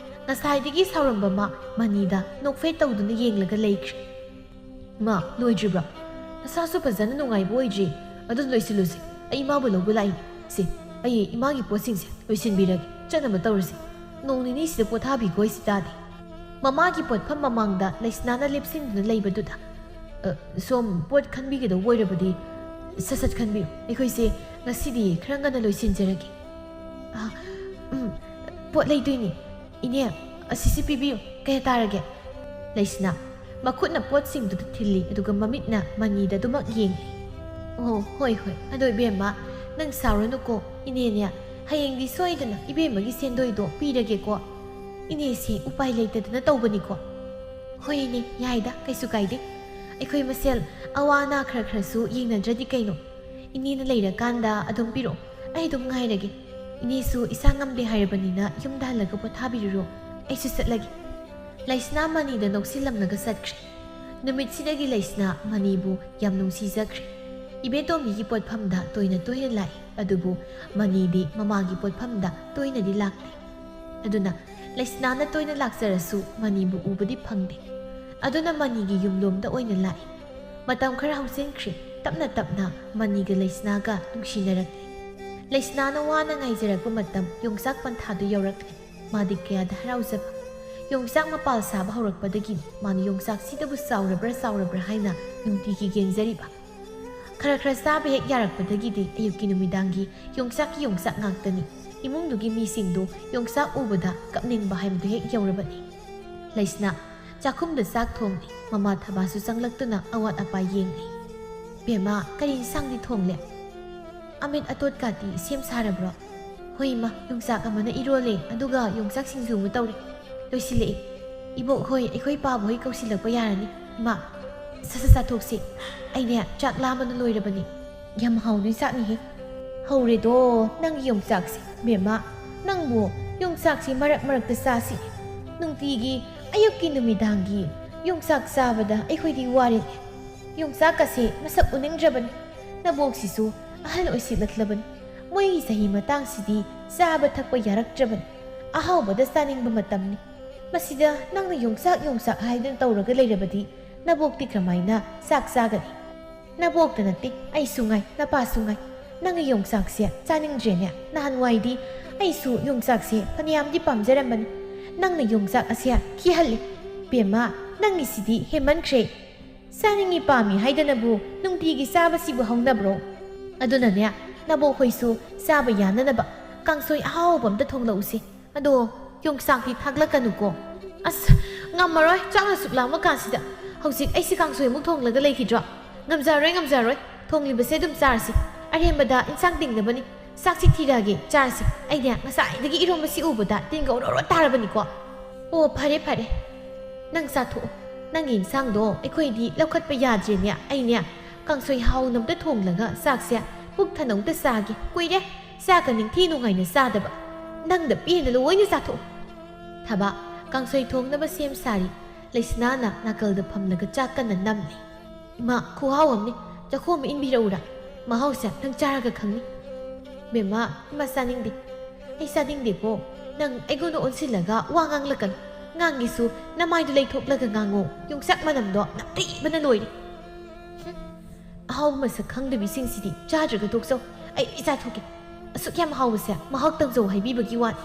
ꯉꯁꯥꯏꯗꯒꯤ ꯁꯥꯎꯔꯝꯕ ꯃꯥ ꯃꯅꯤꯗ ꯅꯣꯛꯐꯦꯠ ꯇꯧꯗꯨꯅ ꯌꯦꯡꯂꯒ ꯂꯩꯈ꯭ꯔꯦ꯫ "ꯃꯥ, ꯂꯣꯏꯗ꯭ꯔꯤꯕ꯭ꯔꯣ? ꯅꯁꯥꯁꯨ ꯐꯖꯅ ꯅꯨꯡꯉꯥꯏꯕ ꯑꯣꯏꯗ꯭ꯔꯤ꯫ ꯑꯗꯨ ꯂꯣꯏꯁꯤꯜꯂꯨꯁꯤ꯫ ꯑꯩ ꯏꯃꯥꯕꯨ ꯂꯧꯕ ꯂꯥꯛꯏ꯫ ꯁꯦ, ꯑꯩ ꯏꯃꯥꯒꯤ ꯄꯣꯠꯁꯤꯡꯁꯦ ꯂꯣꯏꯁꯤꯟꯕꯤꯔꯒꯦ꯫ ꯆꯠꯅꯕ ꯇꯧꯔꯁꯤ꯫ ꯅꯣꯡ ꯅꯤꯅꯤꯁꯤꯗ ꯄꯣꯊꯥꯕꯤꯈꯣ, ꯑꯩꯁꯤ ꯇꯥꯗꯦ꯫" ꯃꯃꯥꯒꯤ ꯄꯣꯠꯐꯝ ꯃꯃꯥꯡꯗ ꯂꯩꯁꯅꯥꯅ ꯂꯦꯞꯁꯤꯟꯗꯨꯅ ꯂꯩꯕꯗꯨꯗ, "ꯑ, ꯁꯣꯝ ꯄꯣꯠ ꯈꯟꯕꯤꯒꯗꯧꯕ ꯑꯣꯏꯔꯕꯗꯤ ꯁꯠ ꯁꯠ ꯈꯟꯕꯤꯌꯨ꯫ ꯑꯩꯈꯣꯏꯁꯦ ꯉꯁꯤꯗꯤ ꯈꯔ ꯉꯟꯅ ꯂꯣꯏꯁꯤꯟꯖꯔꯒꯦ꯫" "ꯑ, ꯎꯝ, ꯄꯣꯠ ꯂꯩꯗꯣꯏꯅꯤ꯫ ꯏꯅꯦ, ꯑꯁꯤꯁꯤ ꯄꯤꯕꯤꯌꯨ꯫ ꯀꯌꯥ ꯇꯥꯔꯒꯦ?" ꯂꯩꯁꯅꯥ ꯃꯈꯨꯠꯅ ꯄꯣꯠꯁꯤꯡꯗꯨꯗ ꯊꯤꯜꯂꯤ, ꯑꯗꯨꯒ ꯃꯃꯤꯠꯅ ꯃꯅꯤꯗ ꯑꯗꯨꯃꯛ ꯌꯦꯡꯂꯤ꯫ "ꯑꯣ, ꯍꯣꯏ, ꯍꯣꯏ꯫ ꯑꯗꯣ ꯏꯕꯦꯝꯃ, ꯅꯪ ꯁꯥꯎꯔꯅꯨꯀꯣ꯫ ꯏꯅꯦꯅꯦ, ꯍꯌꯦꯡꯗꯤ ꯁꯣꯏꯗꯅ ꯏꯕꯦꯝꯃꯒꯤ ꯁꯦꯟꯗꯣꯏꯗꯣ ꯄꯤꯔꯒꯦꯀꯣ꯫ ꯏꯅꯦꯁꯤ ꯎꯄꯥꯏ ꯂꯩꯇꯗꯅ ꯇꯧꯕꯅꯤꯀꯣ꯫" "ꯍꯣꯏ ꯏꯅꯦ, ꯌꯥꯏꯗ, ꯀꯩꯁꯨ ꯀꯥꯏꯗꯦ꯫ ꯑꯩꯈꯣꯏ ꯃꯁꯦꯜ ꯑꯋꯥ ꯑꯅꯥ ꯈꯔ ꯈꯔꯁꯨ ꯌꯦꯡꯅꯗ꯭ꯔꯗꯤ ꯀꯩꯅꯣ? ꯏꯅꯦꯅ ꯂꯩꯔꯀꯥꯟꯗ ꯑꯗꯨꯝ ꯄꯤꯔꯛꯑꯣ, ꯑꯩ ꯑꯗꯨꯝ ꯉꯥꯏꯔꯒꯦ꯫ ꯏꯅꯦꯁꯨ ꯏꯁꯥ ꯉꯝꯗꯦ ꯍꯥꯏꯔꯕꯅꯤꯅ ꯌꯨꯝꯗ ꯍꯜꯂꯒ ꯄꯣꯊꯥꯕꯤꯔꯨꯔꯣ, ꯑꯩꯁꯨ ꯆꯠꯂꯒꯦ꯫" ꯂꯩꯁꯅꯥ ꯃꯅꯤꯗ ꯅꯣꯛꯁꯤꯜꯂꯝꯂꯒ ꯆꯠꯈ꯭ꯔꯦ꯫ ꯅꯨꯃꯤꯠꯁꯤꯗꯒꯤ ꯂꯩꯁꯅꯥ ꯃꯅꯤꯕꯨ ꯌꯥꯝ ꯅꯨꯡꯁꯤꯖꯈ꯭ꯔꯦ꯫ ꯏꯕꯦꯇꯣꯝꯕꯤꯒꯤ ꯄꯣꯠꯐꯝꯗ ꯇꯣꯏꯅ ꯇꯣꯏꯅ ꯂꯥꯛꯏ, ꯑꯗꯨꯕꯨ ꯃꯅꯤꯗꯤ ꯃꯃꯥꯒꯤ ꯄꯣꯠꯐꯝꯗ ꯇꯣꯏꯅꯗꯤ ꯂꯥꯛꯇꯦ꯫ ꯑꯗꯨꯅ ꯂꯩꯁꯅꯥꯅ ꯇꯣꯏꯅ ꯂꯥꯛꯆꯔꯁꯨ ꯃꯅꯤꯕꯨ ꯎꯕꯗꯤ ꯐꯪꯗꯦ꯫ ꯑꯗꯨꯅ ꯃꯅꯤꯒꯤ ꯌꯨꯝꯂꯣꯝꯗ ꯑꯣꯏꯅ ꯂꯥꯛꯏ꯫ ꯃꯇꯝ ꯈꯔ ꯍꯧꯖꯤꯟꯈ꯭ꯔꯦ, ꯇꯞꯅ ꯇꯞꯅ ꯃꯅꯤꯒ ꯂꯩꯁꯅꯥꯒ ꯅꯨꯡꯁꯤꯅꯔꯛꯂꯦ꯫ ꯂꯩꯁꯅꯥꯅ ꯋꯥꯅ ꯉꯥꯏꯖꯔꯛꯄ ꯃꯇꯝ ꯌꯣꯡꯆꯥꯛ ꯄꯟꯊꯥꯗꯨ ꯌꯧꯔꯛꯂꯦ꯫ ꯃꯥꯗꯤ ꯀꯌꯥꯗ ꯍꯔꯥꯎꯖꯕ! ꯌꯣꯡꯆꯥꯛ ꯃꯄꯥꯜ ꯁꯥꯕ ꯍꯧꯔꯛꯄꯗꯒꯤ ꯃꯥꯅ ꯌꯣꯡꯆꯥꯛꯁꯤꯗꯕꯨ ꯆꯥꯎꯔꯕ꯭ꯔꯥ ꯆꯥꯎꯔꯕ꯭ꯔꯥ ꯍꯥꯏꯅ ꯅꯨꯡꯇꯤꯒꯤ ꯌꯦꯡꯖꯔꯤꯕ꯫ ꯈꯔ ꯈꯔ ꯆꯥꯕ ꯍꯦꯛ ꯌꯥꯔꯛꯄꯗꯒꯤꯗꯤ ꯑꯌꯨꯛꯀꯤ ꯅꯨꯃꯤꯗꯥꯡꯒꯤ ꯌꯣꯡꯆꯥꯛꯀꯤ ꯌꯣꯡꯆꯥꯛ ꯉꯥꯛꯇꯅꯤ꯫ ꯏꯃꯨꯡꯗꯨꯒꯤ ꯃꯤꯁꯤꯡꯗꯨ ꯌꯣꯡꯆꯥꯛ ꯎꯕꯗ ꯀꯞꯅꯤꯡꯕ ꯍꯥꯏꯕꯗꯨ ꯍꯦꯛ ꯌꯧꯔꯕꯅꯤ꯫ ꯂꯩꯁꯅꯥ, ꯆꯥꯛꯈꯨꯝꯗ ꯆꯥꯛ ꯊꯣꯡꯂꯤ꯫ ꯃꯃꯥ ꯊꯕꯥꯁꯨ ꯆꯪꯂꯛꯇꯨꯅ ꯑꯋꯥꯠ ꯑꯄꯥ ꯌꯦꯡꯂꯤ꯫ "ꯕꯦꯝꯃ, ꯀꯔꯤ ꯏꯟꯁꯥꯡꯗꯤ ꯊꯣꯡꯂꯦ? ꯑꯃꯦꯠ ꯑꯇꯣꯠꯀꯥꯗꯤ ꯁꯦꯝ ꯁꯥꯔꯕ꯭ꯔꯣ?" "ꯍꯣꯏ ꯏꯃꯥ, ꯌꯣꯡꯆꯥꯛ ꯑꯃꯅ ꯏꯔꯣꯜꯂꯦ, ꯑꯗꯨꯒ ꯌꯣꯡꯆꯥꯛ ꯁꯤꯡꯖꯨ ꯑꯃ ꯇꯧꯔꯦ꯫ ꯂꯣꯏꯁꯤꯜꯂꯛꯏ꯫ ꯏꯕꯣꯛ ꯍꯣꯏ, ꯑꯩꯈꯣꯏ ꯄꯥꯕ ꯍꯣꯏ ꯀꯧꯁꯤꯜꯂꯛꯄ ꯌꯥꯔꯅꯤ꯫ ꯏꯃꯥ, ꯁꯠ ꯁꯠ ꯆꯥꯊꯣꯛꯁꯤ꯫ ꯑꯩꯅꯦ ꯆꯥꯛ ꯂꯥꯝꯕꯅ ꯂꯣꯏꯔꯕꯅꯤ꯫ ꯌꯥꯝ ꯍꯥꯎꯗꯣꯏ ꯆꯥꯛꯅꯤꯍꯦ꯫ ꯍꯧꯔꯦꯗꯣ ꯅꯪꯒꯤ ꯌꯣꯡꯆꯥꯛꯁꯦ꯫ ꯕꯦꯝꯃ, ꯅꯪꯕꯨ ꯌꯣꯡꯆꯥꯛꯁꯤ ꯃꯔꯛ ꯃꯔꯛꯇ ꯆꯥꯁꯤ꯫ ꯅꯨꯡꯇꯤꯒꯤ ꯑꯌꯨꯛꯀꯤ ꯅꯨꯃꯤꯗꯥꯡꯒꯤ ꯌꯣꯡꯆꯥꯛ ꯆꯥꯕꯗ ꯑꯩꯈꯣꯏꯗꯤ ꯋꯥꯔꯦ꯫ ꯌꯣꯡꯆꯥꯛꯀꯁꯦ ꯃꯁꯛ ꯎꯅꯤꯡꯗ꯭ꯔꯕꯅꯤ꯫ ꯅꯕꯣꯛꯁꯤꯁꯨ ꯑꯍꯜ ꯑꯣꯏꯁꯤꯜꯂꯛꯂꯕꯅꯤ꯫ ꯃꯣꯏꯒꯤ ꯆꯍꯤ ꯃꯇꯥꯡꯁꯤꯗꯤ ꯆꯥꯕ ꯊꯛꯄ ꯌꯥꯔꯛꯇ꯭ꯔꯕꯅꯤ꯫ ꯑꯍꯥꯎꯕꯗ ꯆꯥꯅꯤꯡꯕ ꯃꯇꯝꯅꯤ꯫ ꯃꯁꯤꯗ ꯅꯪꯅ ꯌꯣꯡꯆꯥꯛ ꯌꯣꯡꯆꯥꯛ ꯍꯥꯏꯗꯨꯅ ꯇꯧꯔꯒ ꯂꯩꯔꯕꯗꯤ ꯅꯕꯣꯛꯇꯤ ꯀꯔꯝꯍꯥꯏꯅ ꯆꯥꯛ ꯆꯥꯒꯅꯤ?" "ꯅꯕꯣꯛꯇ ꯅꯠꯇꯦ, ꯑꯩꯁꯨ ꯉꯥꯏ, ꯅꯄꯥꯁꯨ ꯉꯥꯏ꯫ ꯅꯪꯅ ꯌꯣꯡꯆꯥꯛꯁꯦ ꯆꯥꯅꯤꯡꯗ꯭ꯔꯦꯅꯦ? ꯅꯍꯥꯟꯋꯥꯏꯗꯤ ꯑꯩꯁꯨ ꯌꯣꯡꯆꯥꯛꯁꯦ ꯐꯅꯌꯥꯝꯗꯤ ꯄꯥꯝꯖꯔꯝꯕꯅꯤ꯫ ꯅꯪꯅ ꯌꯣꯡꯆꯥꯛ ꯑꯁꯦ ꯈꯤꯍꯜꯂꯤ꯫ ꯕꯦꯝꯃ, ꯅꯪꯒꯤꯁꯤꯗꯤ ꯍꯦꯟꯃꯟꯈ꯭ꯔꯦ꯫ ꯆꯥꯅꯤꯡꯉꯤ ꯄꯥꯝꯃꯤ ꯍꯥꯏꯗꯅꯕꯨ ꯅꯨꯡꯇꯤꯒꯤ ꯆꯥꯕꯁꯤꯕꯨ ꯍꯧꯅꯕ꯭ꯔꯣ? ꯑꯗꯨꯅꯅꯦ, ꯅꯕꯣꯛ ꯍꯣꯏꯁꯨ ꯆꯥꯕ ꯌꯥꯅꯅꯕ ꯀꯥꯡꯁꯣꯏ ꯑꯍꯥꯎꯕ ꯑꯝꯇ ꯊꯣꯡꯂꯛꯎꯁꯦ꯫ ꯑꯗꯣ ꯌꯣꯡꯆꯥꯛꯇꯤ ꯊꯥꯛꯂꯛꯀꯅꯨꯀꯣ꯫" "ꯑꯁ, ꯉꯝꯃꯔꯣꯏ, ꯆꯥꯛꯅ ꯁꯨꯛ ꯂꯥꯝꯃ ꯀꯥꯟꯁꯤꯗ꯫ ꯍꯧꯖꯤꯛ ꯑꯩꯁꯦ ꯀꯥꯡꯁꯣꯏ ꯑꯃꯨꯛ ꯊꯣꯡꯂꯒ ꯂꯩꯈꯤꯗ꯭ꯔꯣ? ꯉꯝꯖꯔꯣꯏ, ꯉꯝꯖꯔꯣꯏ꯫ ꯊꯣꯡꯂꯤꯕꯁꯦ ꯑꯗꯨꯝ ꯆꯥꯔꯁꯤ꯫ ꯑꯔꯦꯝꯕꯗ ꯏꯟꯁꯥꯡ ꯇꯤꯡꯅꯕꯅꯤ꯫ ꯆꯥꯛꯁꯤ ꯊꯤꯔꯛꯑꯒꯦ, ꯆꯥꯔꯁꯤ꯫ ꯑꯩꯅꯦ ꯉꯁꯥꯏꯗꯒꯤ ꯏꯔꯣꯝꯕꯁꯤ ꯎꯕꯗ ꯇꯤꯟꯒ ꯑꯣꯔꯣ ꯑꯣꯔꯣ ꯇꯥꯔꯕꯅꯤꯀꯣ꯫" "ꯑꯣ, ꯐꯔꯦ, ꯐꯔꯦ꯫ ꯅꯪ ꯆꯥꯊꯣꯛꯑꯣ꯫ ꯅꯪꯒꯤ ꯏꯟꯁꯥꯡꯗꯣ ꯑꯩꯈꯣꯏꯗꯤ ꯂꯧꯈꯠꯄ ꯌꯥꯗ꯭ꯔꯦꯅꯦ꯫ ꯑꯩꯅꯦ ꯀꯥꯡꯁꯣꯏ ꯍꯥꯎꯅ ꯑꯝꯇ ꯊꯣꯡꯂꯒ ꯆꯥꯛꯁꯦ ꯄꯨꯛ ꯊꯟꯅ ꯑꯝꯇ ꯆꯥꯒꯦ꯫ ꯀꯨꯏꯔꯦ ꯆꯥꯛꯀ ꯅꯤꯡꯊꯤ ꯅꯨꯡꯉꯥꯏꯅ ꯆꯥꯗꯕ꯫ ꯅꯪꯗ ꯄꯦꯟꯅ ꯂꯣꯏꯅ ꯆꯥꯊꯣꯛꯑꯣ꯫" ꯊꯕꯥ ꯀꯥꯡꯁꯣꯏ ꯊꯣꯡꯅꯕ ꯁꯦꯝ ꯁꯥꯔꯤ꯫ ꯂꯩꯁꯅꯥꯅ ꯅꯥꯀꯜꯗ ꯐꯝꯂꯒ ꯆꯥꯛ ꯀꯟꯅ ꯅꯝꯂꯤ꯫ "ꯏꯃꯥ, ꯈꯨꯍꯥꯎ ꯑꯃꯅꯤ꯫ ꯆꯥꯛꯈꯣꯝ ꯑꯃ ꯏꯟꯕꯤꯔꯛꯎꯔꯥ? ꯃꯍꯥꯎꯁꯦ ꯅꯪ ꯆꯥꯔꯒ ꯈꯪꯅꯤ꯫ ꯕꯦꯝꯃ, ꯏꯃꯥ ꯆꯥꯅꯤꯡꯗꯦ꯫ ꯑꯩ ꯆꯥꯅꯤꯡꯗꯦꯀꯣ꯫ ꯅꯪ ꯑꯩꯉꯣꯟꯗ ꯑꯣꯟꯁꯤꯜꯂꯒ ꯋꯥ ꯉꯥꯡꯂꯛꯀꯅꯨ꯫ ꯉꯥꯡꯒꯦꯁꯨ ꯅꯃꯥꯏꯗꯨ ꯂꯩꯊꯣꯛꯂꯒ ꯉꯥꯡꯉꯣ꯫ ꯌꯣꯡꯆꯥꯛ ꯃꯅꯝꯗꯣ ꯅꯝꯊꯤꯕꯅ ꯂꯣꯏꯔꯦ꯫ ꯍꯨꯝ꯫ ꯑꯍꯥꯎꯕ ꯃꯁꯛ ꯈꯪꯗꯕꯤꯁꯤꯡꯁꯤꯗꯤ ꯆꯥꯗ꯭ꯔꯒ ꯇꯣꯛꯆꯧ꯫ ꯑꯩ, ꯑꯩ ꯆꯥꯊꯣꯛꯀꯦ꯫ ꯑꯁꯨꯛ ꯌꯥꯝ ꯍꯥꯎꯕꯁꯦ ꯃꯍꯥꯎ ꯇꯪꯖꯧ ꯍꯥꯏꯕꯤꯕꯒꯤ ꯋꯥꯅꯤ꯫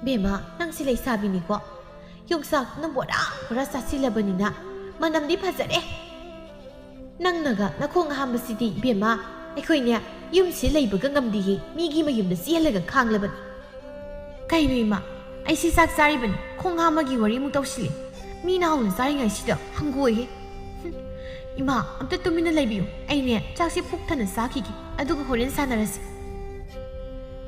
ꯕꯦꯝꯃ, ꯅꯪꯁꯤ ꯂꯩꯁꯥꯕꯤꯅꯤꯀꯣ꯫ ꯌꯣꯡꯆꯥꯛꯅ ꯕꯣꯔꯥ ꯕꯣꯔꯥ ꯆꯥꯁꯤꯜꯂꯕꯅꯤꯅ ꯃꯅꯝꯗꯤ ꯐꯖꯔꯦ꯫ ꯅꯪꯅꯒ ꯅꯈꯣꯡ ꯍꯥꯝꯕꯁꯤꯗꯤ ꯏꯕꯦꯝꯃ, ꯑꯩꯈꯣꯏꯅꯦ ꯌꯨꯝꯁꯤ ꯂꯩꯕꯒ ꯉꯝꯗꯤꯌꯦ, ꯃꯤꯒꯤ ꯃꯌꯨꯝꯗ ꯆꯦꯜꯂꯒ ꯈꯥꯡꯂꯕꯅꯤ꯫ ꯀꯩꯅꯣ ꯏꯃꯥ, ꯑꯩꯁꯤ ꯆꯥꯛ ꯆꯥꯔꯤꯕꯅꯤ, ꯈꯣꯡ ꯍꯥꯝꯕꯒꯤ ꯋꯥꯔꯤꯃꯨꯛ ꯇꯧꯁꯤꯜꯂꯤ꯫ ꯃꯤꯅ ꯍꯧꯅ ꯆꯥꯔꯤꯉꯩꯁꯤꯗ ꯍꯪꯒꯣꯏꯍꯦ꯫ ꯍꯨꯝ, ꯏꯃꯥ, ꯑꯝꯇ ꯇꯨꯃꯤꯟꯅ ꯂꯩꯕꯤꯌꯨ, ꯑꯩꯅꯦ ꯆꯥꯛꯁꯤ ꯄꯨꯛ ꯊꯟꯅ ꯆꯥꯈꯤꯒꯦ, ꯑꯗꯨꯒ ꯍꯣꯔꯦꯟ ꯁꯥꯟꯅꯔꯁꯤ꯫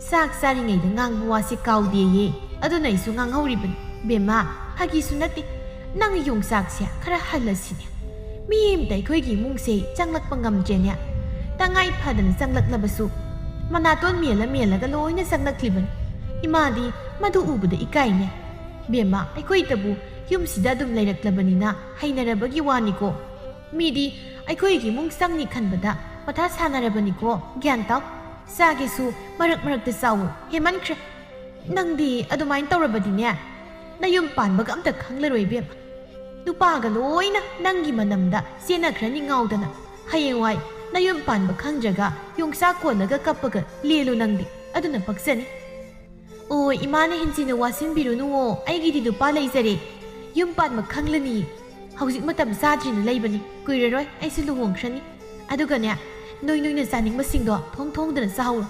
ꯆꯥꯛ ꯆꯥꯔꯤꯉꯩꯗ ꯉꯥꯡꯕ ꯋꯥꯁꯦ ꯀꯥꯎꯗꯦꯌꯦ, ꯑꯗꯨꯅ ꯑꯩꯁꯨ ꯉꯥꯡꯍꯧꯔꯤꯕꯅꯤ꯫ ꯕꯦꯝꯃ, ꯐꯥꯒꯤꯁꯨ ꯅꯠꯇꯦ, ꯅꯪ ꯌꯣꯡꯆꯥꯛꯁꯦ ꯈꯔ ꯍꯜꯂꯁꯤꯅꯦ꯫ ꯃꯤ ꯑꯃꯇ ꯑꯩꯈꯣꯏꯒꯤ ꯏꯃꯨꯡꯁꯦ ꯆꯪꯂꯛꯄ ꯉꯝꯗ꯭ꯔꯦꯅꯦ꯫ ꯇꯉꯥꯏ ꯐꯗꯅ ꯆꯪꯂꯛꯂꯕꯁꯨ ꯃꯅꯥꯇꯣꯟ ꯃꯦꯜꯂ ꯃꯦꯜꯂꯒ ꯂꯣꯏꯅ ꯆꯪꯂꯛꯂꯤꯕꯅꯤ꯫ ꯏꯃꯥꯗꯤ ꯃꯗꯨ ꯎꯕꯗ ꯏꯀꯥꯏꯅꯦ꯫ ꯕꯦꯝꯃ, ꯑꯩꯈꯣꯏꯇꯕꯨ ꯌꯨꯝꯁꯤꯗ ꯑꯗꯨꯝ ꯂꯩꯔꯛꯂꯕꯅꯤꯅ ꯍꯩꯅꯔꯕꯒꯤ ꯋꯥꯅꯤꯀꯣ꯫ ꯃꯤꯗꯤ ꯑꯩꯈꯣꯏꯒꯤ ꯏꯃꯨꯡ ꯆꯪꯅꯤ ꯈꯟꯕꯗ ꯃꯊꯥ ꯁꯥꯅꯔꯕꯅꯤꯀꯣ꯫ ꯒ꯭ꯌꯥꯟ ꯇꯥꯎ꯫ ꯆꯥꯒꯦꯁꯨ ꯃꯔꯛ ꯃꯔꯛꯇ ꯆꯥꯎꯋꯣ꯫ ꯍꯦꯟꯃꯟꯈ꯭ꯔꯦ꯫ ꯅꯪꯗꯤ ꯑꯗꯨꯃꯥꯏꯅ ꯇꯧꯔꯕꯗꯤꯅꯦ, ꯅꯌꯨꯝ ꯄꯥꯟꯕꯒ ꯑꯝꯇ ꯈꯪꯂꯔꯣꯏ ꯏꯕꯦꯝꯃ꯫ ꯅꯨꯄꯥꯒ ꯂꯣꯏꯅ ꯅꯪꯒꯤ ꯃꯅꯝꯗ ꯆꯦꯟꯅꯈ꯭ꯔꯅꯤ ꯉꯥꯎꯗꯅ꯫ ꯍꯌꯦꯡꯋꯥꯏ ꯅꯌꯨꯝ ꯄꯥꯟꯕ ꯈꯪꯗ꯭ꯔꯒ ꯌꯣꯡꯆꯥꯛ ꯀꯣꯜꯂꯒ ꯀꯞꯄꯒ ꯂꯦꯜꯂꯨ ꯅꯪꯗꯤ꯫ ꯑꯗꯨꯅ ꯄꯛꯆꯅꯤ꯫ ꯑꯣ, ꯏꯃꯥꯅ ꯍꯦꯟꯖꯤꯟꯅ ꯋꯥꯁꯤꯟꯕꯤꯔꯨꯅꯨꯋꯣ, ꯑꯩꯒꯤꯗꯤ ꯅꯨꯄꯥ ꯂꯩꯖꯔꯦ꯫ ꯌꯨꯝ ꯄꯥꯟꯕ ꯈꯪꯂꯅꯤ꯫ ꯍꯧꯖꯤꯛ ꯃꯇꯝ ꯆꯥꯗ꯭ꯔꯤꯅ ꯂꯩꯕꯅꯤ, ꯀꯨꯏꯔꯔꯣꯏ ꯑꯩꯁꯨ ꯂꯨꯍꯣꯡꯈ꯭ꯔꯅꯤ꯫ ꯑꯗꯨꯒꯅꯦ, ꯅꯣꯏ ꯅꯣꯏꯅ ꯆꯥꯅꯤꯡꯕꯁꯤꯡꯗꯣ ꯊꯣꯡ ꯊꯣꯡꯗꯅ ꯆꯥꯍꯧꯔꯣ꯫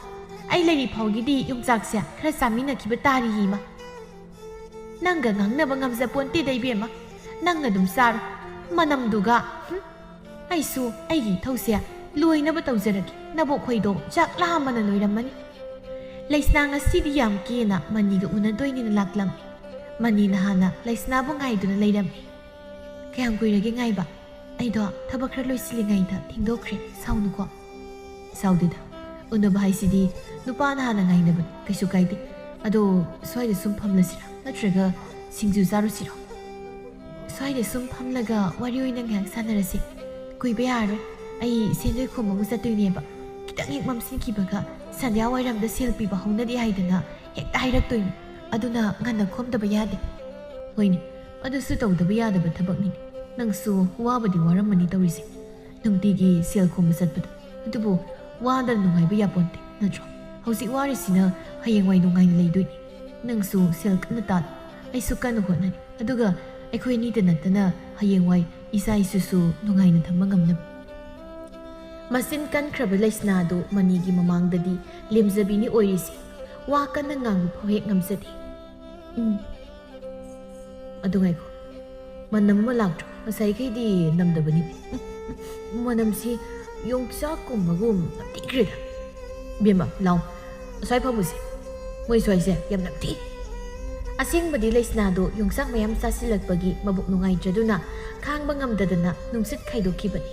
ꯑꯩ ꯂꯩꯔꯤ ꯐꯥꯎꯒꯤꯗꯤ ꯌꯣꯡꯆꯥꯛꯁꯦ ꯈꯔ ꯆꯥꯃꯤꯟꯅꯈꯤꯕ ꯇꯥꯔꯤꯌꯦ ꯏꯃꯥ꯫ ꯅꯪꯒ ꯉꯥꯡꯅꯕ ꯉꯝꯖꯄꯣꯟꯇꯦꯗ ꯏꯕꯦꯝꯃ, ꯅꯪ ꯑꯗꯨꯝ ꯆꯥꯔꯣ꯫ ꯃꯅꯝꯗꯨꯒ꯫ ꯍꯨꯝ꯫ ꯑꯩꯁꯨ ꯑꯩꯒꯤ ꯏꯊꯧꯁꯦ ꯂꯣꯏꯅꯕ ꯇꯧꯖꯔꯒꯦ꯫ ꯅꯕꯣꯛ ꯍꯣꯏꯗꯣ ꯆꯥꯛ ꯂꯥꯝꯕꯅ ꯂꯣꯏꯔꯝꯃꯅꯤ꯫ ꯂꯩꯁꯅꯥ ꯉꯁꯤꯗꯤ ꯌꯥꯝ ꯀꯦꯅ ꯃꯅꯤꯒ ꯎꯅꯗꯣꯏꯅꯤꯅ ꯂꯥꯛꯂꯝꯃꯤ꯫ ꯃꯅꯤꯅ ꯍꯥꯟꯅ ꯂꯩꯁꯅꯥꯕꯨ ꯉꯥꯏꯗꯨꯅ ꯂꯩꯔꯝꯃꯤ꯫ "ꯀꯌꯥꯝ ꯀꯨꯏꯔꯒꯦ ꯉꯥꯏꯕ? ꯑꯩꯗꯣ ꯊꯕꯛ ꯈꯔ ꯂꯣꯏꯁꯤꯜꯂꯤꯉꯩꯗ ꯊꯦꯡꯗꯣꯛꯈ꯭ꯔꯦ, ꯁꯥꯎꯅꯨꯀꯣ꯫" "ꯁꯥꯎꯗꯦꯗ, ꯎꯅꯕ ꯍꯥꯏꯁꯤꯗꯤ ꯅꯨꯄꯥꯅ ꯍꯥꯟꯅ ꯉꯥꯏꯅꯕꯅꯤ, ꯀꯩꯁꯨ ꯀꯥꯏꯗꯦ꯫ ꯑꯗꯣ ꯁ꯭ꯋꯥꯏꯗ ꯁꯨꯝ ꯐꯝꯂꯁꯤꯔꯥ, ꯅꯠꯇ꯭ꯔꯒ ꯁꯤꯡꯖꯨ ꯆꯥꯔꯨꯁꯤꯔꯣ?" "ꯁ꯭ꯋꯥꯏꯗ ꯁꯨꯝ ꯐꯝꯂꯒ ꯋꯥꯔꯤ ꯑꯣꯏꯅ ꯉꯥꯏꯍꯥꯛ ꯁꯥꯟꯅꯔꯁꯤ꯫ ꯀꯨꯏꯕ ꯌꯥꯔꯔꯣꯏ꯫ ꯑꯩ ꯁꯦꯟꯗꯣꯏ ꯈꯣꯝꯕ ꯑꯃꯨꯛ ꯆꯠꯇꯣꯏꯅꯦꯕ꯫ ꯈꯤꯇꯪ ꯍꯦꯛ ꯃꯝꯁꯤꯟꯈꯤꯕꯒ ꯁꯟꯙ꯭ꯌꯥ ꯋꯥꯏꯔꯝꯗ ꯁꯦꯜ ꯄꯤꯕ ꯍꯧꯅꯗꯦ ꯍꯥꯏꯗꯅ ꯍꯦꯛꯇ ꯍꯥꯏꯔꯛꯇꯣꯏꯅꯤ꯫ ꯑꯗꯨꯅ ꯉꯟꯅ ꯈꯣꯝꯗꯕ ꯌꯥꯗꯦ꯫ ꯍꯣꯏꯅꯦ, ꯑꯗꯨꯁꯨ ꯇꯧꯗꯕ ꯌꯥꯗꯕ ꯊꯕꯛꯅꯤꯅꯦ꯫ ꯅꯪꯁꯨ ꯋꯥꯕꯗꯤ ꯋꯥꯔꯝꯃꯅꯤ ꯇꯧꯔꯤꯁꯦ, ꯅꯨꯡꯇꯤꯒꯤ ꯁꯦꯜ ꯈꯣꯝꯕ ꯆꯠꯄꯗ꯫ ꯑꯗꯨꯕꯨ ꯋꯥꯗꯅ ꯅꯨꯡꯉꯥꯏꯕ ꯌꯥꯄꯣꯟꯇꯦ, ꯅꯠꯇ꯭ꯔꯣ? ꯍꯧꯖꯤꯛ ꯋꯥꯔꯤꯁꯤꯅ ꯍꯌꯦꯡꯋꯥꯏ ꯅꯨꯡꯉꯥꯏꯅ ꯂꯩꯗꯣꯏꯅꯤ꯫ ꯅꯪꯁꯨ ꯁꯦꯜ ꯀꯟꯅ ꯇꯥꯜꯂꯨ, ꯑꯩꯁꯨ ꯀꯟꯅ ꯍꯣꯠꯅꯔꯤ꯫ ꯑꯗꯨꯒ ꯑꯩꯈꯣꯏ ꯑꯅꯤꯗ ꯅꯠꯇꯅ ꯍꯌꯦꯡꯋꯥꯏ ꯏꯆꯥ ꯏꯁꯨꯁꯨ ꯅꯨꯡꯉꯥꯏꯅ ꯊꯝꯕ ꯉꯝꯅꯕ꯫ ꯃꯆꯤꯟ ꯀꯟꯈ꯭ꯔꯕ ꯂꯩꯁꯅꯥꯗꯨ ꯃꯅꯤꯒꯤ ꯃꯃꯥꯡꯗꯗꯤ ꯂꯦꯝꯖꯕꯤꯅꯤ ꯑꯣꯏꯔꯤꯁꯤ꯫ ꯋꯥ ꯀꯟꯅ ꯉꯥꯡꯕ ꯐꯥꯎ ꯍꯦꯛ ꯉꯝꯖꯗꯦ꯫ ꯎꯝ꯫ ꯑꯗꯨ ꯉꯥꯏꯈꯣ꯫ ꯃꯅꯝ ꯑꯃ ꯂꯥꯛꯇ꯭ꯔꯣ? ꯉꯁꯥꯏꯈꯩꯗꯤ ꯅꯝꯗꯕꯅꯤ꯫ ꯃꯅꯝꯁꯤ ꯌꯣꯡꯆꯥꯛꯀꯨꯝꯕꯒꯨꯝ ꯅꯝꯊꯤꯈ꯭ꯔꯦꯗ꯫ ꯏꯕꯦꯝꯃ, ꯂꯥꯎ꯫ ꯑꯁ꯭ꯋꯥꯏ ꯐꯝꯃꯨꯁꯦ꯫ ꯃꯣꯏ ꯁ꯭ꯋꯥꯏꯁꯦ ꯌꯥꯝ ꯅꯝꯊꯤ꯫ ꯑꯁꯦꯡꯕꯗꯤ ꯂꯩꯁꯅꯥꯗꯣ ꯌꯣꯡꯆꯥꯛ ꯃꯌꯥꯝ ꯆꯥꯁꯤꯜꯂꯛꯄꯒꯤ ꯃꯕꯨꯛ ꯅꯨꯡꯉꯥꯏꯇ꯭ꯔꯗꯨꯅ ꯈꯥꯡꯕ ꯉꯝꯗꯗꯅ ꯅꯨꯡꯁꯤꯠ ꯈꯥꯏꯗꯣꯛꯈꯤꯕꯅꯤ꯫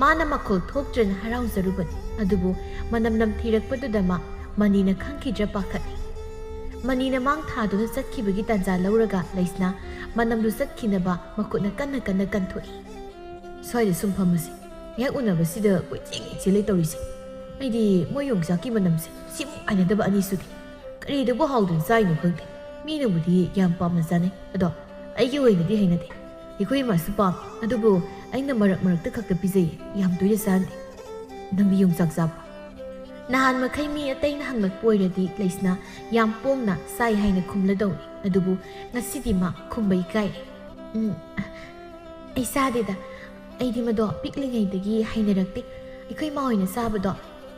ꯃꯥꯅ ꯃꯈꯣꯜ ꯊꯣꯛꯇ꯭ꯔꯅ ꯍꯔꯥꯎꯖꯔꯨꯕꯅꯤ꯫ ꯑꯗꯨꯕꯨ ꯃꯅꯝ ꯅꯝꯊꯤꯔꯛꯄꯗꯨꯗ ꯃꯥ ꯃꯅꯤꯅ ꯈꯪꯈꯤꯗ꯭ꯔꯥ ꯄꯥꯈꯠꯂꯤ꯫ ꯃꯅꯤꯅ ꯃꯥꯡ ꯊꯥꯗꯨꯅ ꯆꯠꯈꯤꯕꯒꯤ ꯇꯥꯟꯖꯥ ꯂꯧꯔꯒ ꯂꯩꯁꯅꯥ ꯃꯅꯝꯗꯨ ꯆꯠꯈꯤꯅꯕ ꯃꯈꯨꯠꯅ ꯀꯟꯅ ꯀꯟꯅ ꯀꯟꯊꯣꯛꯏ꯫ ꯁ꯭ꯋꯥꯏꯗ ꯁꯨꯝ ꯐꯝꯃꯁꯤ꯫ ꯉꯥꯏꯍꯥꯛ ꯎꯅꯕꯁꯤꯗ ꯀꯣꯏꯆꯦꯟ ꯆꯦꯜꯂꯦ ꯇꯧꯔꯤꯁꯦ꯫ ꯑꯩꯗꯤ ꯃꯣꯏ ꯌꯣꯡꯆꯥꯛꯀꯤ ꯃꯅꯝꯁꯦ ꯁꯤꯃꯨꯛ ꯍꯩꯅꯗꯕ ꯑꯅꯤꯁꯨꯗꯤ꯫ ꯀꯔꯤꯗꯕꯨ ꯍꯥꯎꯗꯨꯅ ꯆꯥꯏꯅꯣ ꯈꯪꯗꯦ꯫ ꯃꯤꯅꯕꯨꯗꯤ ꯌꯥꯝ ꯄꯥꯝꯅ ꯆꯥꯅꯩ꯫ ꯑꯗꯣ ꯑꯩꯒꯤ ꯑꯣꯏꯅꯗꯤ ꯍꯩꯅꯗꯦ꯫ ꯑꯩꯈꯣꯏ ꯏꯃꯥꯁꯨ ꯄꯥꯝꯃꯤ꯫ ꯑꯗꯨꯕꯨ ꯑꯩꯅ ꯃꯔꯛ ꯃꯔꯛꯇ ꯈꯛꯇ ꯄꯤꯖꯩꯌꯦ꯫ ꯌꯥꯝ ꯇꯣꯏꯅ ꯆꯥꯍꯟꯗꯦ꯫ ꯅꯪꯗꯤ ꯌꯣꯡꯆꯥꯛ ꯆꯥꯕ꯭ꯔꯣ? ꯅꯍꯥꯟ ꯃꯈꯩ ꯃꯤ ꯑꯇꯩꯅ ꯍꯪꯂꯛꯄ ꯑꯣꯏꯔꯗꯤ ꯂꯩꯁꯅꯥ ꯌꯥꯝ ꯄꯣꯡꯅ ꯆꯥꯏ ꯍꯥꯏꯅ ꯈꯨꯝꯂꯗꯧꯅꯤ꯫ ꯑꯗꯨꯕꯨ ꯉꯁꯤꯗꯤ ꯃꯥ ꯈꯨꯝꯕ ꯏꯀꯥꯏꯔꯦ꯫ ꯎꯝ, ꯑꯩ ꯆꯥꯗꯦꯗ꯫ ꯑꯩꯗꯤ ꯃꯗꯣ ꯄꯤꯛꯂꯤꯉꯩꯗꯒꯤ ꯍꯩꯅꯔꯛꯇꯦ꯫ ꯑꯩꯈꯣꯏ ꯏꯃꯥ ꯍꯣꯏꯅ ꯆꯥꯕꯗꯣ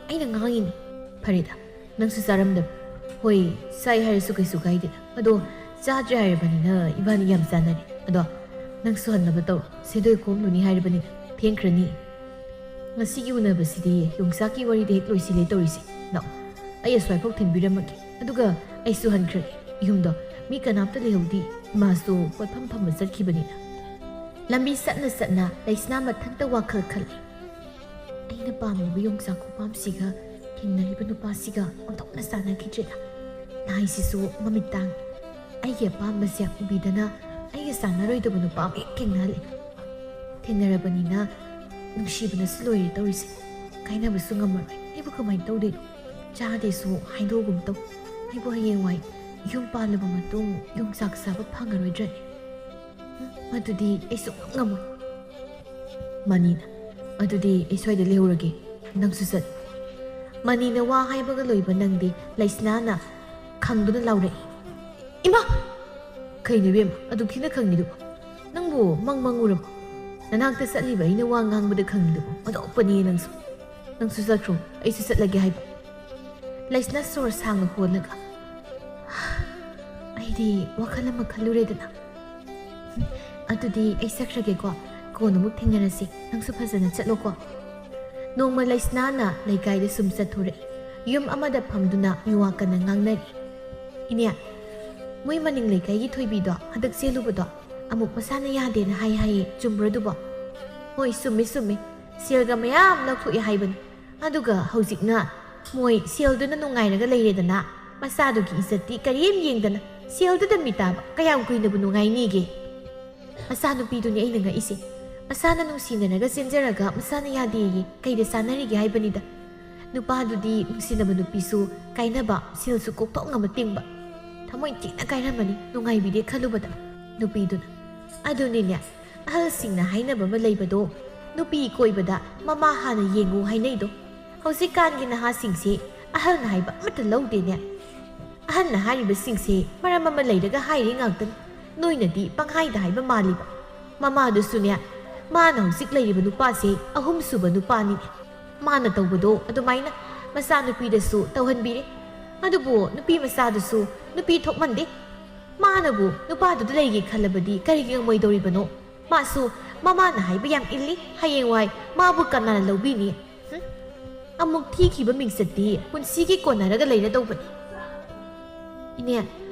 ꯑꯩꯅ ꯉꯥꯡꯉꯤꯅꯤ꯫ ꯐꯔꯦꯗ, ꯅꯪꯁꯨ ꯆꯥꯔꯝꯗꯕ꯫ ꯍꯣꯏ, ꯆꯥꯏ ꯍꯥꯏꯔꯁꯨ ꯀꯩꯁꯨ ꯀꯥꯏꯗꯦꯗ꯫ ꯑꯗꯣ ꯆꯥꯗ꯭ꯔꯦ ꯍꯥꯏꯔꯕꯅꯤꯅ ꯏꯕꯥꯅꯤ ꯌꯥꯝ ꯆꯥꯟꯅꯔꯦ꯫ ꯑꯗꯣ ꯅꯪꯁꯨ ꯍꯟꯅꯕ ꯇꯧꯔꯣ꯫ ꯁꯦꯟꯗꯣꯏ ꯈꯣꯝꯂꯨꯅꯤ ꯍꯥꯏꯔꯕꯅꯤꯅ ꯊꯦꯡꯈ꯭ꯔꯅꯤ꯫ ꯉꯁꯤꯒꯤ ꯎꯅꯕꯁꯤꯗꯤ ꯌꯣꯡꯆꯥꯛꯀꯤ ꯋꯥꯔꯤꯗ ꯍꯦꯛ ꯂꯣꯏꯁꯤꯜꯂꯦ ꯇꯧꯔꯤꯁꯦ꯫ ꯂꯥꯛꯑꯣ, ꯑꯩ ꯑꯁ꯭ꯋꯥꯏꯐꯥꯎ ꯊꯤꯟꯕꯤꯔꯝꯃꯒꯦ꯫ ꯑꯗꯨꯒ ꯑꯩꯁꯨ ꯍꯟꯈ꯭ꯔꯒꯦ꯫ ꯌꯨꯝꯗꯣ ꯃꯤ ꯀꯅꯥꯝꯇ ꯂꯩꯍꯧꯗꯦ꯫ ꯏꯃꯥꯁꯨ ꯄꯣꯠꯐꯝ ꯐꯝꯕ ꯆꯠꯈꯤꯕꯅꯤꯅ꯫ ꯂꯝꯕꯤ ꯆꯠꯅ ꯆꯠꯅ ꯂꯩꯁꯅꯥ ꯃꯊꯟꯇ ꯋꯥꯈꯜ ꯈꯜꯂꯤ꯫ ꯑꯩꯅ ꯄꯥꯝꯂꯤꯕ ꯌꯣꯡꯆꯥꯛ ꯈꯨꯄꯥꯝꯁꯤꯒ ꯊꯦꯡꯅꯔꯤꯕ ꯅꯨꯄꯥꯁꯤꯒ ꯑꯣꯟꯊꯣꯛꯅ ꯆꯥꯟꯅꯈꯤꯗ꯭ꯔꯦꯗ꯫ ꯂꯥꯏꯁꯤꯁꯨ ꯃꯃꯤꯠ ꯇꯥꯡꯉꯤ꯫ ꯑꯩꯒꯤ ꯑꯄꯥꯝꯕꯁꯦ ꯎꯕꯤꯗꯅ ꯑꯩꯒ ꯆꯥꯟꯅꯔꯣꯏꯗꯕ ꯅꯨꯄꯥ ꯑꯃ ꯍꯦꯛ ꯊꯦꯡꯅꯍꯜꯂꯦ꯫ ꯊꯦꯡꯅꯔꯕꯅꯤꯅ ꯅꯨꯡꯁꯤꯕꯅꯁꯨ ꯂꯣꯏꯔꯦ ꯇꯧꯔꯤꯁꯦ꯫ ꯀꯥꯏꯅꯕꯁꯨ ꯉꯝꯃꯔꯣꯏ꯫ ꯑꯩꯕꯨ ꯀꯃꯥꯏꯅ ꯇꯧꯗꯣꯏꯅꯣ? ꯆꯥꯗꯦꯁꯨ ꯍꯥꯏꯗꯣꯛꯑꯒꯨꯝ ꯇꯧ꯫ ꯑꯩꯕꯨ ꯍꯌꯦꯡꯋꯥꯏ ꯌꯨꯝ ꯄꯥꯜꯂꯕ ꯃꯇꯨꯡ ꯌꯣꯡꯆꯥꯛ ꯆꯥꯕ ꯐꯪꯉꯔꯣꯏꯗ꯭ꯔꯅꯦ? ꯎꯝ, ꯃꯗꯨꯗꯤ ꯑꯩ ꯁꯨꯡꯉꯝ ꯉꯝꯃꯣꯏ꯫ ꯃꯅꯤꯅ, "ꯑꯗꯨꯗꯤ ꯑꯩ ꯁ꯭ꯋꯥꯏꯗ ꯂꯩꯍꯧꯔꯒꯦ, ꯅꯪꯁꯨ ꯆꯠ꯫" ꯃꯅꯤꯅ ꯋꯥ ꯍꯥꯏꯕꯒ ꯂꯣꯏꯕ ꯅꯪꯗꯦ ꯂꯩꯁꯅꯥꯅ ꯈꯪꯗꯨꯅ ꯂꯥꯎꯔꯛꯏ꯫ "ꯏꯃꯥ!" "ꯀꯩꯅꯣ ꯏꯕꯦꯝꯃ, ꯑꯗꯨꯛ ꯊꯤꯅ ꯈꯪꯉꯤꯗꯨꯕꯣ? ꯅꯪꯕꯨ ꯃꯪ ꯃꯪꯉꯨꯔꯕꯣ? ꯅꯅꯥꯛꯇ ꯆꯠꯂꯤꯕ ꯑꯩꯅ ꯋꯥ ꯉꯥꯡꯕꯗ ꯈꯪꯉꯤꯗꯨꯕꯣ? ꯑꯣꯟꯊꯣꯛꯄꯅꯤ ꯅꯪꯁꯨ꯫ ꯅꯪꯁꯨ ꯆꯠꯈ꯭ꯔꯣ, ꯑꯩꯁꯨ ꯆꯠꯂꯒꯦ ꯍꯥꯏꯕ꯫" ꯂꯩꯁꯅꯥ ꯁꯣꯔ ꯁꯥꯡꯅ ꯍꯣꯜꯂꯒ, "ꯑꯩꯗꯤ ꯋꯥꯈꯜ ꯑꯃ ꯈꯜꯂꯨꯔꯦꯗꯅ꯫" "ꯑꯗꯨꯗꯤ ꯑꯩ ꯆꯠꯈ꯭ꯔꯒꯦꯀꯣ, ꯀꯣꯟꯅ ꯑꯃꯨꯛ ꯊꯦꯡꯅꯔꯁꯤ꯫ ꯅꯪꯁꯨ ꯐꯖꯅ ꯆꯠꯂꯣꯀꯣ꯫" ꯅꯣꯡꯃ ꯂꯩꯁꯅꯥꯅ ꯂꯩꯀꯥꯏꯗ ꯁꯨꯝ ꯆꯠꯊꯣꯔꯛꯏ꯫ ꯌꯨꯝ ꯑꯃꯗ ꯐꯝꯗꯨꯅ ꯃꯤꯋꯥ ꯀꯟꯅ ꯉꯥꯡꯅꯔꯤ꯫ "ꯏꯅꯦ, ꯃꯣꯏ ꯃꯅꯤꯡ ꯂꯩꯀꯥꯏꯒꯤ ꯊꯣꯏꯕꯤꯗꯣ ꯍꯟꯗꯛ ꯆꯦꯜꯂꯨꯕꯗꯣ ꯑꯃꯨꯛ ꯃꯁꯥꯅ ꯌꯥꯗꯦꯅ ꯍꯥꯏ ꯍꯥꯏꯌꯦ, ꯆꯨꯝꯕ꯭ꯔꯣ ꯑꯗꯨꯕꯣ?" "ꯍꯣꯏ, ꯆꯨꯝꯃꯤ, ꯆꯨꯝꯃꯤ꯫ ꯁꯦꯜꯒ ꯃꯌꯥꯝ ꯂꯧꯊꯣꯛꯑꯦ ꯍꯥꯏꯕꯅꯤ꯫ ꯑꯗꯨꯒ ꯍꯧꯖꯤꯛꯅ ꯃꯣꯏ ꯁꯦꯜꯗꯨꯅ ꯅꯨꯡꯉꯥꯏꯔꯒ ꯂꯩꯔꯦꯗꯅ, ꯃꯆꯥꯗꯨꯒꯤ ꯏꯖꯠꯇꯤ ꯀꯔꯤꯝ ꯌꯦꯡꯗꯅ ꯁꯦꯜꯗꯨꯗ ꯃꯤꯇꯥꯕ꯫ ꯀꯌꯥꯝ ꯀꯨꯏꯅꯕꯨ ꯅꯨꯡꯉꯥꯏꯅꯤꯒꯦ?" ꯃꯆꯥꯅꯨꯄꯤꯗꯨꯅꯤ ꯑꯩꯅ ꯉꯛꯏꯁꯦ꯫ ꯃꯁꯥꯅ ꯅꯨꯡꯁꯤꯅꯔꯒ ꯆꯦꯟꯖꯔꯒ ꯃꯁꯥꯅ ꯌꯥꯗꯦꯌꯦ꯫ ꯀꯩꯗ ꯆꯥꯟꯅꯔꯤꯒꯦ ꯍꯥꯏꯕꯅꯤꯗ꯫ ꯅꯨꯄꯥꯗꯨꯗꯤ ꯅꯨꯡꯁꯤꯅꯕ ꯅꯨꯄꯤꯁꯨ ꯀꯥꯏꯅꯕ, ꯁꯦꯜꯁꯨ ꯀꯣꯛꯊꯣꯛ ꯉꯝꯕ ꯇꯤꯡꯕ꯫ ꯊꯃꯣꯏ ꯊꯤꯅ ꯀꯥꯏꯔꯝꯃꯅꯤ, ꯅꯨꯡꯉꯥꯏꯕꯤꯗꯦ ꯈꯜꯂꯨꯕꯗ꯫ ꯅꯨꯄꯤꯗꯨꯅ, "ꯑꯗꯨꯅꯤꯅꯦ, ꯑꯍꯜꯁꯤꯡꯅ ꯍꯥꯏꯅꯕ ꯑꯃ ꯂꯩꯕꯗꯣ, ꯅꯨꯄꯤ ꯀꯣꯏꯕꯗ ꯃꯃꯥ ꯍꯥꯟꯅ ꯌꯦꯡꯉꯨ ꯍꯥꯏꯅꯩꯗꯣ꯫ ꯍꯧꯖꯤꯛꯀꯥꯟꯒꯤ ꯅꯍꯥꯁꯤꯡꯁꯦ ꯑꯍꯜꯅ ꯍꯥꯏꯕ ꯑꯃꯠꯇ ꯂꯧꯗꯦꯅꯦ꯫ ꯑꯍꯜꯅ ꯍꯥꯏꯔꯤꯕꯁꯤꯡꯁꯦ ꯃꯔꯝ ꯑꯃ ꯂꯩꯔꯒ ꯍꯥꯏꯔꯤ ꯉꯥꯛꯇꯅꯤ꯫ ꯅꯣꯏꯅꯗꯤ ꯄꯪꯍꯥꯏꯗ ꯍꯥꯏꯕ ꯃꯥꯜꯂꯤꯕ꯫ ꯃꯃꯥꯗꯨꯁꯨꯅꯦ, ꯃꯥꯅ ꯍꯧꯖꯤꯛ ꯂꯩꯔꯤꯕ ꯅꯨꯄꯥꯁꯦ ꯑꯍꯨꯝꯁꯨꯕ ꯅꯨꯄꯥꯅꯤꯅꯦ꯫ ꯃꯥꯅ ꯇꯧꯕꯗꯣ ꯑꯗꯨꯃꯥꯏꯅ ꯃꯆꯥꯅꯨꯄꯤꯗꯁꯨ ꯇꯧꯍꯟꯕꯤꯔꯦ꯫ ꯑꯗꯨꯕꯨ ꯅꯨꯄꯤ ꯃꯆꯥꯗꯨꯁꯨ ꯅꯨꯄꯤ ꯊꯣꯛꯃꯟꯗꯦ꯫ ꯃꯥꯅꯕꯨ ꯅꯨꯄꯥꯗꯨꯗ ꯂꯩꯒꯦ ꯈꯜꯂꯕꯗꯤ ꯀꯔꯤꯒꯤ ꯉꯝꯃꯣꯏꯗꯧꯔꯤꯕꯅꯣ? ꯃꯥꯁꯨ ꯃꯃꯥꯅ ꯍꯥꯏꯕ ꯌꯥꯝ ꯏꯜꯂꯤ, ꯍꯌꯦꯡꯋꯥꯏ ꯃꯥꯕꯨ ꯀꯅꯥꯅ ꯂꯧꯕꯤꯅꯤ?" ꯍꯨꯝ? ꯑꯃꯨꯛ ꯊꯤꯈꯤꯕ ꯃꯤꯡꯆꯠꯇꯤ ꯄꯨꯟꯁꯤꯒꯤ ꯀꯣꯟꯅꯔꯒ ꯂꯩꯔꯗꯧꯕꯅꯤ꯫ "ꯏꯅꯦ,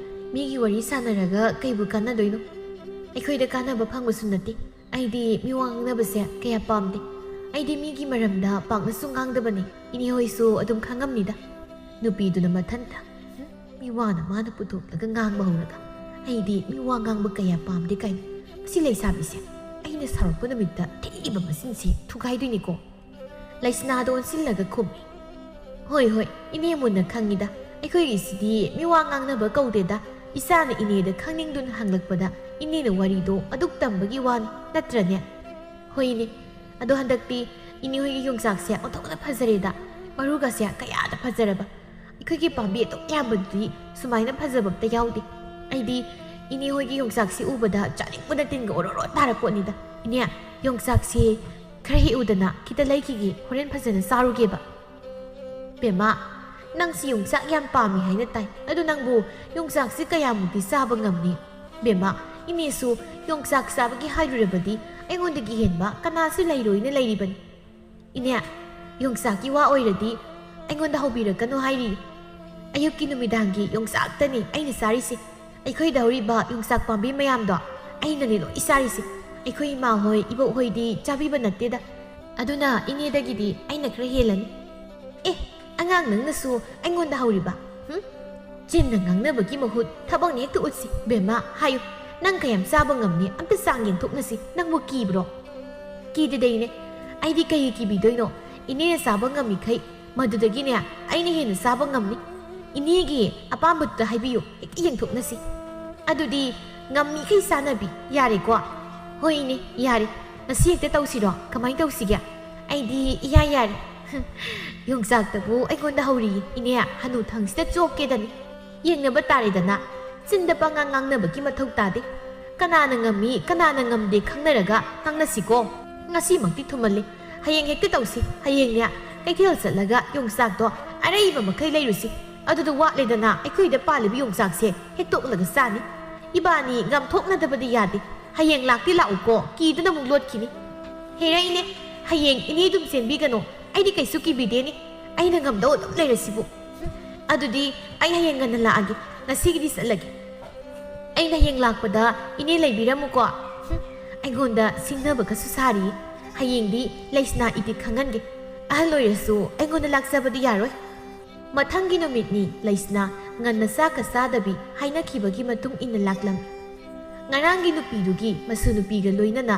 ꯃꯤꯒꯤ ꯋꯥꯔꯤ ꯁꯥꯟꯅꯔꯒ ꯀꯩꯕꯨ ꯀꯥꯟꯅꯗꯣꯏꯅꯣ? ꯑꯩꯈꯣꯏꯗ ꯀꯥꯟꯅꯕ ꯐꯪꯕꯁꯨ ꯅꯠꯇꯦ꯫ ꯑꯩꯗꯤ ꯃꯤꯋꯥ ꯉꯥꯡꯅꯕꯁꯦ ꯀꯌꯥ ꯄꯥꯝꯗꯦ꯫ ꯑꯩꯗꯤ ꯃꯤꯒꯤ ꯃꯔꯝꯗ ꯄꯥꯛꯅꯁꯨ ꯉꯥꯡꯗꯕꯅꯤ꯫ ꯏꯅꯦ ꯍꯣꯏꯁꯨ ꯑꯗꯨꯝ ꯈꯪꯉꯝꯅꯤꯗ꯫" ꯅꯨꯄꯤꯗꯨꯅ ꯃꯊꯟꯇ, "ꯍꯨꯝ, ꯃꯤꯋꯥꯅ ꯃꯥꯅ ꯄꯨꯊꯣꯛꯂꯒ ꯉꯥꯡꯕ ꯍꯧꯔꯒ ꯑꯩꯗꯤ ꯃꯤꯋꯥ ꯉꯥꯡꯕ ꯀꯌꯥ ꯄꯥꯝꯗꯦ ꯀꯥꯏꯅ꯫ ꯃꯁꯤ ꯂꯩꯁꯥꯕꯤꯁꯦ ꯑꯩ ꯁꯥꯎꯔꯛꯄ ꯅꯨꯃꯤꯠꯇ ꯊꯦꯛꯏꯕ ꯃꯆꯤꯟꯁꯦ ꯊꯨꯒꯥꯏꯗꯣꯏꯅꯤꯀꯣ꯫ ꯂꯩꯁꯅꯥꯗꯣ ꯑꯣꯟꯁꯤꯜꯂꯒ ꯈꯨꯝꯃꯤ꯫ "ꯍꯣꯏ, ꯍꯣꯏ, ꯏꯅꯦ ꯃꯨꯟꯅ ꯈꯪꯉꯤꯗ꯫ ꯑꯩꯈꯣꯏꯒꯤꯁꯤꯗꯤ ꯃꯤꯋꯥ ꯉꯥꯡꯅꯕ ꯀꯧꯗꯦꯗ꯫ ꯏꯆꯥꯅ ꯏꯅꯦꯗ ꯈꯪꯅꯤꯡꯗꯨꯅ ꯍꯪꯂꯛꯄꯗ ꯏꯅꯦꯅ ꯋꯥꯔꯤꯗꯣ ꯑꯗꯨꯛ ꯇꯝꯕꯒꯤ ꯋꯥꯅꯤ, ꯅꯠꯇ꯭ꯔꯅꯦ? ꯍꯣꯏꯅꯦ, ꯑꯗꯣ ꯍꯟꯗꯛꯇꯤ ꯏꯅꯦ ꯍꯣꯏꯒꯤ ꯌꯣꯡꯆꯥꯛꯁꯦ ꯑꯣꯟꯊꯣꯛꯅ ꯐꯖꯔꯦꯗ꯫ ꯃꯔꯨꯒꯁꯦ ꯀꯌꯥꯗ ꯐꯖꯔꯕ꯫ ꯑꯩꯈꯣꯏꯒꯤ ꯄꯥꯝꯕꯤ ꯑꯗꯨꯛ ꯌꯥꯝꯕꯗꯨꯗꯤ ꯁꯨꯃꯥꯏꯅ ꯐꯖꯕ ꯑꯝꯇ ꯌꯥꯎꯗꯦ꯫ ꯑꯩꯗꯤ ꯏꯅꯦ ꯍꯣꯏꯒꯤ ꯌꯣꯡꯆꯥꯛꯁꯤ ꯎꯕꯗ ꯆꯥꯅꯤꯡꯕꯅ ꯇꯤꯟꯒ ꯑꯣꯔꯣ ꯑꯣꯔꯣ ꯇꯥꯔ ꯄꯣꯠꯅꯤꯗ꯫ ꯏꯅꯦ, ꯌꯣꯡꯆꯥꯛꯁꯤ ꯈꯔ ꯍꯦꯛꯎꯗꯅ ꯈꯤꯇ ꯂꯩꯈꯤꯒꯦ, ꯍꯣꯔꯦꯟ ꯐꯖꯅ ꯆꯥꯔꯨꯒꯦꯕ꯫" "ꯕꯦꯝꯃ, ꯅꯪꯁꯤ ꯌꯣꯡꯆꯥꯛ ꯌꯥꯝ ꯄꯥꯝꯃꯤ ꯍꯥꯏꯅ ꯇꯥꯏ꯫ ꯑꯗꯨ ꯅꯪꯕꯨ ꯌꯣꯡꯆꯥꯛꯁꯤ ꯀꯌꯥꯃꯨꯛꯇꯤ ꯆꯥꯕ ꯉꯝꯅꯤ?" "ꯕꯦꯝꯃ, ꯏꯅꯦꯁꯨ ꯌꯣꯡꯆꯥꯛ ꯆꯥꯕꯒꯤ ꯍꯥꯏꯔꯨꯔꯕꯗꯤ ꯑꯩꯉꯣꯟꯗꯒꯤ ꯍꯦꯟꯕ ꯀꯅꯥꯁꯨ ꯂꯩꯔꯣꯏꯅ ꯂꯩꯔꯤꯕꯅꯤ꯫" "ꯏꯅꯦ, ꯌꯣꯡꯆꯥꯛꯀꯤ ꯋꯥ ꯑꯣꯏꯔꯗꯤ ꯑꯩꯉꯣꯟꯗ ꯍꯧꯕꯤꯔꯛꯀꯅꯨ ꯍꯥꯏꯔꯤ꯫ ꯑꯌꯨꯛꯀꯤ ꯅꯨꯃꯤꯗꯥꯡꯒꯤ ꯌꯣꯡꯆꯥꯛꯇꯅꯤ ꯑꯩꯅ ꯆꯥꯔꯤꯁꯦ꯫ ꯑꯩꯈꯣꯏꯗ ꯍꯧꯔꯤꯕ ꯌꯣꯡꯆꯥꯛ ꯄꯥꯝꯕꯤ ꯃꯌꯥꯝꯗꯣ ꯑꯩꯅꯅꯦ ꯂꯣꯏ ꯆꯥꯔꯤꯁꯦ꯫ ꯑꯩꯈꯣꯏ ꯏꯃꯥ ꯍꯣꯏ, ꯏꯕꯣꯛ ꯍꯣꯏꯗꯤ ꯆꯥꯕꯤꯕ ꯅꯠꯇꯦꯗ꯫ ꯑꯗꯨꯅ ꯏꯅꯦꯗꯒꯤꯗꯤ ꯑꯩꯅ ꯈꯔ ꯍꯦꯜꯂꯅꯤ꯫" "ꯑꯦ, ꯑꯉꯥꯡ ꯅꯪꯅꯁꯨ ꯑꯩꯉꯣꯟꯗ ꯍꯧꯔꯤꯕ? ꯍꯨꯝ? ꯆꯤꯟꯅ ꯉꯥꯡꯅꯕꯒꯤ ꯃꯍꯨꯠ ꯊꯕꯛꯅ ꯍꯦꯛꯇ ꯎꯠꯁꯤ꯫ ꯕꯦꯝꯃ, ꯍꯥꯏꯌꯨ, ꯅꯪ ꯀꯌꯥꯝ ꯆꯥꯕ ꯉꯝꯅꯤ? ꯑꯝꯇ ꯆꯥꯡ ꯌꯦꯡꯊꯣꯛꯅꯁꯤ꯫ ꯅꯪꯕꯨ ꯀꯤꯕ꯭ꯔꯣ?" "ꯀꯤꯗꯦꯗꯩꯅꯦ꯫ ꯑꯩꯗꯤ ꯀꯩꯒꯤ ꯀꯤꯕꯤꯗꯣꯏꯅꯣ? ꯏꯅꯦꯅ ꯆꯥꯕ ꯉꯝꯃꯤꯈꯩ ꯃꯗꯨꯗꯒꯤꯅꯦ ꯑꯩꯅ ꯍꯦꯟꯅ ꯆꯥꯕ ꯉꯝꯅꯤ꯫ ꯏꯅꯦꯒꯤ ꯑꯄꯥꯝꯕꯗꯨꯗ ꯍꯥꯏꯕꯤꯌꯨ, ꯍꯦꯛꯇ ꯌꯦꯡꯊꯣꯛꯅꯁꯤ꯫" "ꯑꯗꯨꯗꯤ ꯉꯝꯃꯤꯈꯩ ꯆꯥꯅꯕꯤ, ꯌꯥꯔꯦꯀꯣ?" "ꯍꯣꯏ ꯏꯅꯦ, ꯌꯥꯔꯦ꯫ ꯉꯁꯤ ꯍꯦꯛꯇ ꯇꯧꯁꯤꯔꯣ? ꯀꯃꯥꯏꯅ ꯇꯧꯁꯤꯒꯦ?" "ꯑꯩꯗꯤ ꯏꯌꯥ ꯌꯥꯔꯦ꯫" "ꯌꯣꯡꯆꯥꯛꯇꯕꯨ ꯑꯩꯉꯣꯟꯗ ꯍꯧꯔꯤꯌꯦ꯫ ꯏꯅꯦ, ꯍꯅꯨ ꯊꯪꯁꯤꯗ ꯆꯣꯞꯀꯦꯗꯅꯤ꯫ ꯌꯦꯡꯅꯕ ꯇꯥꯔꯦꯗꯅ꯫ ꯆꯤꯟꯗ ꯄꯉꯥꯡ ꯉꯥꯡꯅꯕꯒꯤ ꯃꯊꯧ ꯇꯥꯗꯦ꯫ ꯀꯅꯥꯅ ꯉꯝꯃꯤ, ꯀꯅꯥꯅ ꯉꯝꯗꯦ ꯈꯪꯅꯔꯒ ꯉꯥꯡꯅꯁꯤꯀꯣ꯫ ꯉꯁꯤꯃꯛꯇꯤ ꯊꯨꯃꯜꯂꯦ꯫ ꯍꯌꯦꯡ ꯍꯦꯛꯇ ꯇꯧꯁꯤ꯫ ꯍꯌꯦꯡꯅꯦ ꯀꯩꯊꯦꯜ ꯆꯠꯂꯒ ꯌꯣꯡꯆꯥꯛꯇꯣ ꯑꯔꯩꯕ ꯃꯈꯩ ꯂꯩꯔꯨꯁꯤ꯫ ꯑꯗꯨꯗ ꯋꯥꯠꯂꯦꯗꯅ ꯑꯩꯈꯣꯏꯗ ꯄꯥꯜꯂꯤꯕ ꯌꯣꯡꯆꯥꯛꯁꯦ ꯍꯦꯛꯇꯣꯛꯂꯒ ꯆꯥꯅꯤ꯫ ꯏꯕꯥꯅꯤ ꯉꯝꯊꯣꯛꯅꯗꯕꯗꯤ ꯌꯥꯗꯦ꯫ ꯍꯌꯦꯡ ꯂꯥꯛꯇꯤ ꯂꯥꯛꯎꯀꯣ, ꯀꯤꯗꯅ ꯑꯃꯨꯛ ꯂꯣꯠꯈꯤꯅꯤ꯫" "ꯍꯦꯔꯥ ꯏꯅꯦ, ꯍꯌꯦꯡ ꯏꯅꯦ ꯑꯗꯨꯝ ꯆꯦꯟꯕꯤꯒꯅꯨ꯫ ꯑꯩꯗꯤ ꯀꯩꯁꯨ ꯀꯤꯕꯤꯗꯦꯅꯦ꯫ ꯑꯩꯅ ꯉꯝꯗꯧ ꯑꯗꯨꯝ ꯂꯩꯔꯁꯤꯕꯨ꯫ ꯑꯗꯨꯗꯤ ꯑꯩ ꯍꯌꯦꯡ ꯉꯟꯅ ꯂꯥꯛꯑꯒꯦ꯫ ꯉꯁꯤꯒꯤꯗꯤ ꯆꯠꯂꯒꯦ꯫" "ꯑꯩꯅ ꯍꯌꯦꯡ ꯂꯥꯛꯄꯗ ꯏꯅꯦ ꯂꯩꯕꯤꯔꯝꯃꯨꯀꯣ꯫" ꯍꯨꯝ, ꯑꯩꯉꯣꯟꯗ ꯁꯤꯡꯅꯕꯒꯁꯨ ꯁꯥꯔꯤ꯫ ꯍꯌꯦꯡꯗꯤ ꯂꯩꯁꯅꯥ ꯏꯗꯤꯠ ꯈꯪꯍꯟꯒꯦ꯫ ꯑꯍꯜ ꯑꯣꯏꯔꯁꯨ ꯑꯩꯉꯣꯟꯗ ꯂꯥꯛꯆꯕꯗꯤ ꯌꯥꯔꯣꯏ꯫ ꯃꯊꯪꯒꯤ ꯅꯨꯃꯤꯠꯅꯤ ꯂꯩꯁꯅꯥ ꯉꯟꯅ ꯆꯥꯛꯀ ꯆꯥꯗꯕꯤ ꯍꯥꯏꯅꯈꯤꯕꯒꯤ ꯃꯇꯨꯡ ꯏꯟꯅ ꯂꯥꯛꯂꯝꯃꯤ꯫ ꯉꯔꯥꯡꯒꯤ ꯅꯨꯄꯤꯗꯨꯒꯤ ꯃꯁꯨ ꯅꯨꯄꯤꯒ ꯂꯣꯏꯅꯅ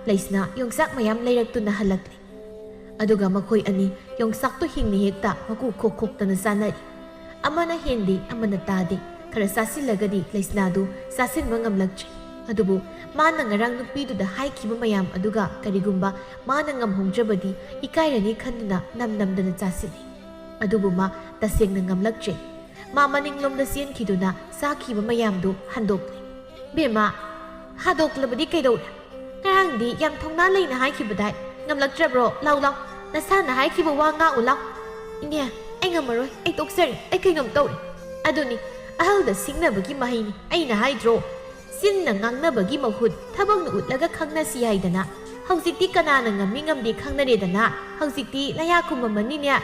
ꯂꯩꯁꯅꯥ ꯌꯣꯡꯆꯥꯛ ꯃꯌꯥꯝ ꯂꯩꯔꯛꯇꯨꯅ ꯍꯜꯂꯛꯂꯤ꯫ ꯑꯗꯨꯒ ꯃꯈꯣꯏ ꯑꯅꯤ ꯌꯣꯡꯆꯥꯛꯇꯨ ꯍꯤꯡꯅ ꯍꯦꯛꯇ ꯃꯀꯨ ꯈꯣꯛ ꯈꯣꯛꯇꯅ ꯆꯥꯅꯔꯤ꯫ ꯑꯃꯅ ꯍꯦꯟꯗꯦ, ꯑꯃꯅ ꯇꯥꯗꯦ, ꯈꯔ ꯆꯥꯁꯤꯜꯂꯒꯗꯤ ꯂꯩꯁꯅꯥꯗꯨ ꯆꯥꯁꯤꯟꯕ ꯉꯝꯂꯛꯇ꯭ꯔꯦ꯫ ꯑꯗꯨꯕꯨ ꯃꯥꯅ ꯉꯔꯥꯡ ꯅꯨꯄꯤꯗꯨꯗ ꯍꯥꯏꯈꯤꯕ ꯃꯌꯥꯝ ꯑꯗꯨꯒ ꯀꯔꯤꯒꯨꯝꯕ ꯃꯥꯅ ꯉꯝꯍꯧꯗ꯭ꯔꯕꯗꯤ ꯏꯀꯥꯏꯔꯅꯤ ꯈꯟꯗꯨꯅ ꯅꯝ ꯅꯝꯗꯅ ꯆꯥꯁꯤꯜꯂꯤ꯫ ꯑꯗꯨꯕꯨ ꯃꯥ ꯇꯁꯦꯡꯅ ꯉꯝꯂꯛꯇ꯭ꯔꯦ꯫ ꯃꯥ ꯃꯅꯤꯡꯂꯣꯝꯗ ꯆꯦꯟꯈꯤꯗꯨꯅ ꯆꯥꯈꯤꯕ ꯃꯌꯥꯝꯗꯨ ꯍꯟꯗꯣꯛꯂꯦ꯫ "ꯕꯦꯝꯃ, ꯍꯥꯗꯣꯛꯂꯕꯗꯤ ꯀꯩꯗꯧꯔꯦ? ꯉꯔꯥꯡꯗꯤ ꯌꯥꯝ ꯊꯧꯅꯥ ꯂꯩꯅ ꯍꯥꯏꯈꯤꯕꯗꯥꯏ? ꯉꯝꯂꯛꯇ꯭ꯔꯕ꯭ꯔꯣ? ꯂꯥꯎ, ꯂꯥꯎ, ꯅꯁꯥꯅ ꯍꯥꯏꯈꯤꯕ ꯋꯥ ꯉꯥꯛꯎ ꯂꯥꯎ꯫" "ꯏꯅꯦ, ꯑꯩ ꯉꯝꯃꯔꯣꯏ, ꯑꯩ ꯇꯣꯛꯆꯔꯦ, ꯑꯩ ꯀꯩꯅꯣꯝ ꯇꯧꯔꯦ꯫" "ꯑꯗꯨꯅꯤ, ꯑꯍꯜꯗ ꯁꯤꯡꯅꯕꯒꯤ ꯃꯍꯩꯅꯤ, ꯑꯩꯅ ꯍꯥꯏꯗ꯭ꯔꯣ? ꯆꯤꯟꯅ ꯉꯥꯡꯅꯕꯒꯤ ꯃꯍꯨꯠ ꯊꯕꯛꯅ ꯎꯠꯂꯒ ꯈꯪꯅꯁꯤ ꯍꯥꯏꯗꯅ꯫ ꯍꯧꯖꯤꯛꯇꯤ ꯀꯅꯥꯅ ꯉꯝꯃꯤ ꯉꯝꯗꯦ ꯈꯪꯅꯔꯦꯗꯅ꯫ ꯍꯧꯖꯤꯛꯇꯤ ꯅꯌꯥ ꯈꯨꯝꯃꯝꯃꯅꯤꯅꯦ꯫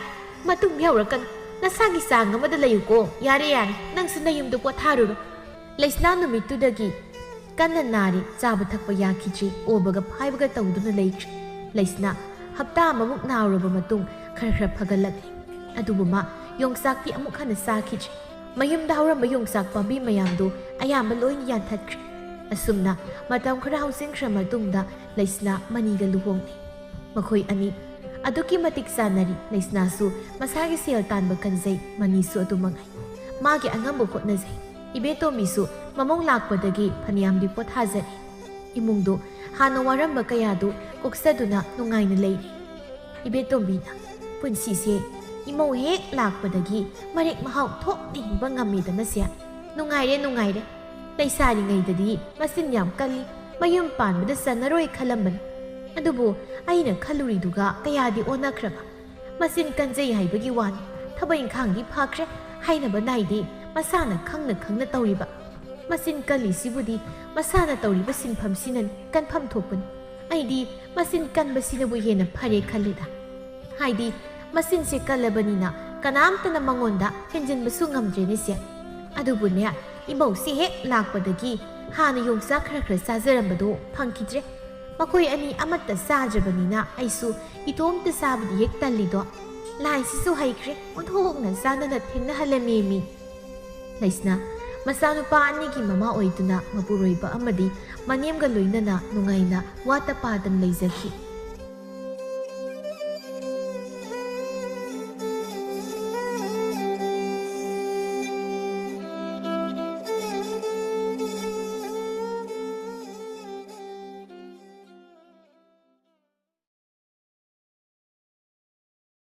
ꯃꯇꯨꯡ ꯌꯧꯔꯛꯀꯅꯨ꯫ ꯅꯁꯥꯒꯤ ꯆꯥꯡ ꯑꯃꯗ ꯂꯩꯌꯨꯀꯣ꯫ ꯌꯥꯔꯦ, ꯌꯥꯔꯦ, ꯅꯪꯁꯨ ꯅꯌꯨꯝꯗ ꯄꯣꯊꯥꯔꯨꯔꯣ꯫" ꯂꯩꯁꯅꯥ ꯅꯨꯃꯤꯠꯇꯨꯗꯒꯤ ꯀꯟꯅ ꯅꯥꯔꯤ, ꯆꯥꯕ ꯊꯛꯄ ꯌꯥꯈꯤꯗ꯭ꯔꯤ, ꯑꯣꯕꯒ ꯐꯥꯏꯕꯒ ꯇꯧꯗꯨꯅ ꯂꯩꯈ꯭ꯔꯦ꯫ ꯂꯩꯁꯅꯥ ꯍꯞꯇꯥ ꯑꯃꯃꯨꯛ ꯅꯥꯔꯨꯔꯕ ꯃꯇꯨꯡ ꯈꯔ ꯈꯔ ꯐꯒꯠꯂꯛꯂꯦ꯫ ꯑꯗꯨꯕꯨ ꯃꯥ ꯌꯣꯡꯆꯥꯛꯇꯤ ꯑꯃꯨꯛ ꯍꯟꯅ ꯆꯥꯈꯤꯗ꯭ꯔꯦ꯫ ꯃꯌꯨꯝꯗ ꯍꯧꯔꯝꯕ ꯌꯣꯡꯆꯥꯛ ꯄꯥꯝꯕꯤ ꯃꯌꯥꯝꯗꯨ ꯑꯌꯥꯝꯕ ꯂꯣꯏꯅ ꯌꯥꯟꯊꯠꯈ꯭ꯔꯦ꯫ ꯑꯁꯨꯝꯅ ꯃꯇꯝ ꯈꯔ ꯍꯧꯖꯤꯟꯈ꯭ꯔ ꯃꯇꯨꯡꯗ ꯂꯩꯁꯅꯥ ꯃꯅꯤꯒ ꯂꯨꯍꯣꯡꯂꯦ꯫ ꯃꯈꯣꯏ ꯑꯅꯤ ꯑꯗꯨꯛꯀꯤ ꯃꯇꯤꯛ ꯆꯥꯟꯅꯔꯤ꯫ ꯂꯩꯁꯅꯥꯁꯨ ꯃꯁꯥꯒꯤ ꯁꯦꯜ ꯇꯥꯟꯕ ꯀꯟꯖꯩ, ꯃꯅꯤꯁꯨ ꯑꯗꯨ ꯃꯉꯥꯏ꯫ ꯃꯥꯒꯤ ꯑꯉꯝꯕ ꯍꯣꯠꯅꯖꯩ꯫ ꯏꯕꯦꯇꯣꯝꯕꯤꯁꯨ ꯃꯃꯧ ꯂꯥꯛꯄꯗꯒꯤ ꯐꯅꯌꯥꯝꯗꯤ ꯄꯣꯊꯥꯖꯔꯦ꯫ ꯏꯃꯨꯡꯗꯨ ꯍꯥꯟꯅ ꯋꯥꯔꯝꯕ ꯀꯌꯥꯗꯨ ꯀꯣꯛꯆꯗꯨꯅ ꯅꯨꯡꯉꯥꯏꯅ ꯂꯩꯔꯤ꯫ ꯏꯕꯦꯇꯣꯝꯕꯤꯅ, "ꯄꯨꯟꯁꯤꯁꯦ ꯏꯃꯧ ꯍꯦꯛ ꯂꯥꯛꯄꯗꯒꯤ ꯃꯔꯦꯛ ꯃꯍꯥꯎ ꯊꯣꯛꯅ ꯍꯤꯡꯕ ꯉꯝꯃꯦꯗꯅ ꯁꯦ꯫ ꯅꯨꯡꯉꯥꯏꯔꯦ, ꯅꯨꯡꯉꯥꯏꯔꯦ꯫ ꯂꯩꯁꯥꯔꯤꯉꯩꯗꯗꯤ ꯃꯆꯤꯟ ꯌꯥꯝ ꯀꯜꯂꯤ, ꯃꯌꯨꯝ ꯄꯥꯟꯕꯗ ꯆꯟꯅꯔꯣꯏ ꯈꯜꯂꯝꯕꯅꯤ꯫ ꯑꯗꯨꯕꯨ ꯑꯩꯅ ꯈꯜꯂꯨꯔꯤꯗꯨꯒ ꯀꯌꯥꯗꯤ ꯑꯣꯟꯅꯈ꯭ꯔꯕ꯫ ꯃꯆꯤꯟ ꯀꯟꯖꯩ ꯍꯥꯏꯕꯒꯤ ꯋꯥꯅꯤ, ꯊꯕꯛ ꯏꯪꯈꯥꯡꯗꯤ ꯐꯈ꯭ꯔꯦ, ꯍꯥꯏꯅꯕ ꯅꯥꯏꯗꯦ, ꯃꯁꯥꯅ ꯈꯪꯅ ꯈꯪꯅ ꯇꯧꯔꯤꯕ꯫ ꯃꯆꯤꯟ ꯀꯜꯂꯤꯁꯤꯕꯨꯗꯤ ꯃꯁꯥꯅ ꯇꯧꯔꯤꯕ ꯁꯤꯟꯐꯝꯁꯤꯅꯅꯤ, ꯀꯟꯐꯝ ꯊꯣꯛꯄꯅꯤ꯫ ꯑꯩꯗꯤ ꯃꯆꯤꯟ ꯀꯟꯕꯁꯤꯅꯕꯨ ꯍꯦꯟꯅ ꯐꯔꯦ ꯈꯜꯂꯤꯗ꯫ ꯍꯥꯏꯗꯤ ꯃꯆꯤꯟꯁꯦ ꯀꯜꯂꯕꯅꯤꯅ ꯀꯅꯥꯝꯇꯅ ꯃꯉꯣꯟꯗ ꯍꯦꯟꯖꯤꯟꯕꯁꯨ ꯉꯝꯗ꯭ꯔꯦꯅꯦ ꯁꯦ꯫ ꯑꯗꯨꯕꯨꯅꯦ, ꯏꯃꯧꯁꯤ ꯍꯦꯛ ꯂꯥꯛꯄꯗꯒꯤ ꯍꯥꯟꯅ ꯌꯣꯡꯆꯥꯛ ꯈꯔ ꯈꯔ ꯆꯥꯖꯔꯝꯕꯗꯣ ꯐꯪꯈꯤꯗ꯭ꯔꯦ꯫ ꯃꯈꯣꯏ ꯑꯅꯤ ꯑꯃꯠꯇ ꯆꯥꯗ꯭ꯔꯕꯅꯤꯅ ꯑꯩꯁꯨ ꯏꯇꯣꯝꯇ ꯆꯥꯕꯗꯤ ꯍꯦꯛ ꯇꯜꯂꯤꯗꯣ꯫ ꯂꯥꯏꯁꯤꯁꯨ ꯍꯩꯈ꯭ꯔꯦ, ꯑꯣꯟꯊꯣꯛꯅ ꯆꯥꯟꯅꯅ ꯊꯦꯡꯅꯍꯜꯂꯝꯃꯦꯃꯤ꯫" ꯂꯩꯁꯅꯥ ꯃꯆꯥꯅꯨꯄꯥ ꯑꯅꯤꯒꯤ ꯃꯃꯥ ꯑꯣꯏꯗꯨꯅ ꯃꯄꯨꯔꯣꯏꯕ ꯑꯃꯗꯤ ꯃꯅꯦꯝꯒ ꯂꯣꯏꯅꯅ ꯅꯨꯡꯉꯥꯏꯅ ꯋꯥꯠꯇ ꯄꯥꯗꯅ ꯂꯩꯖꯈꯤ꯫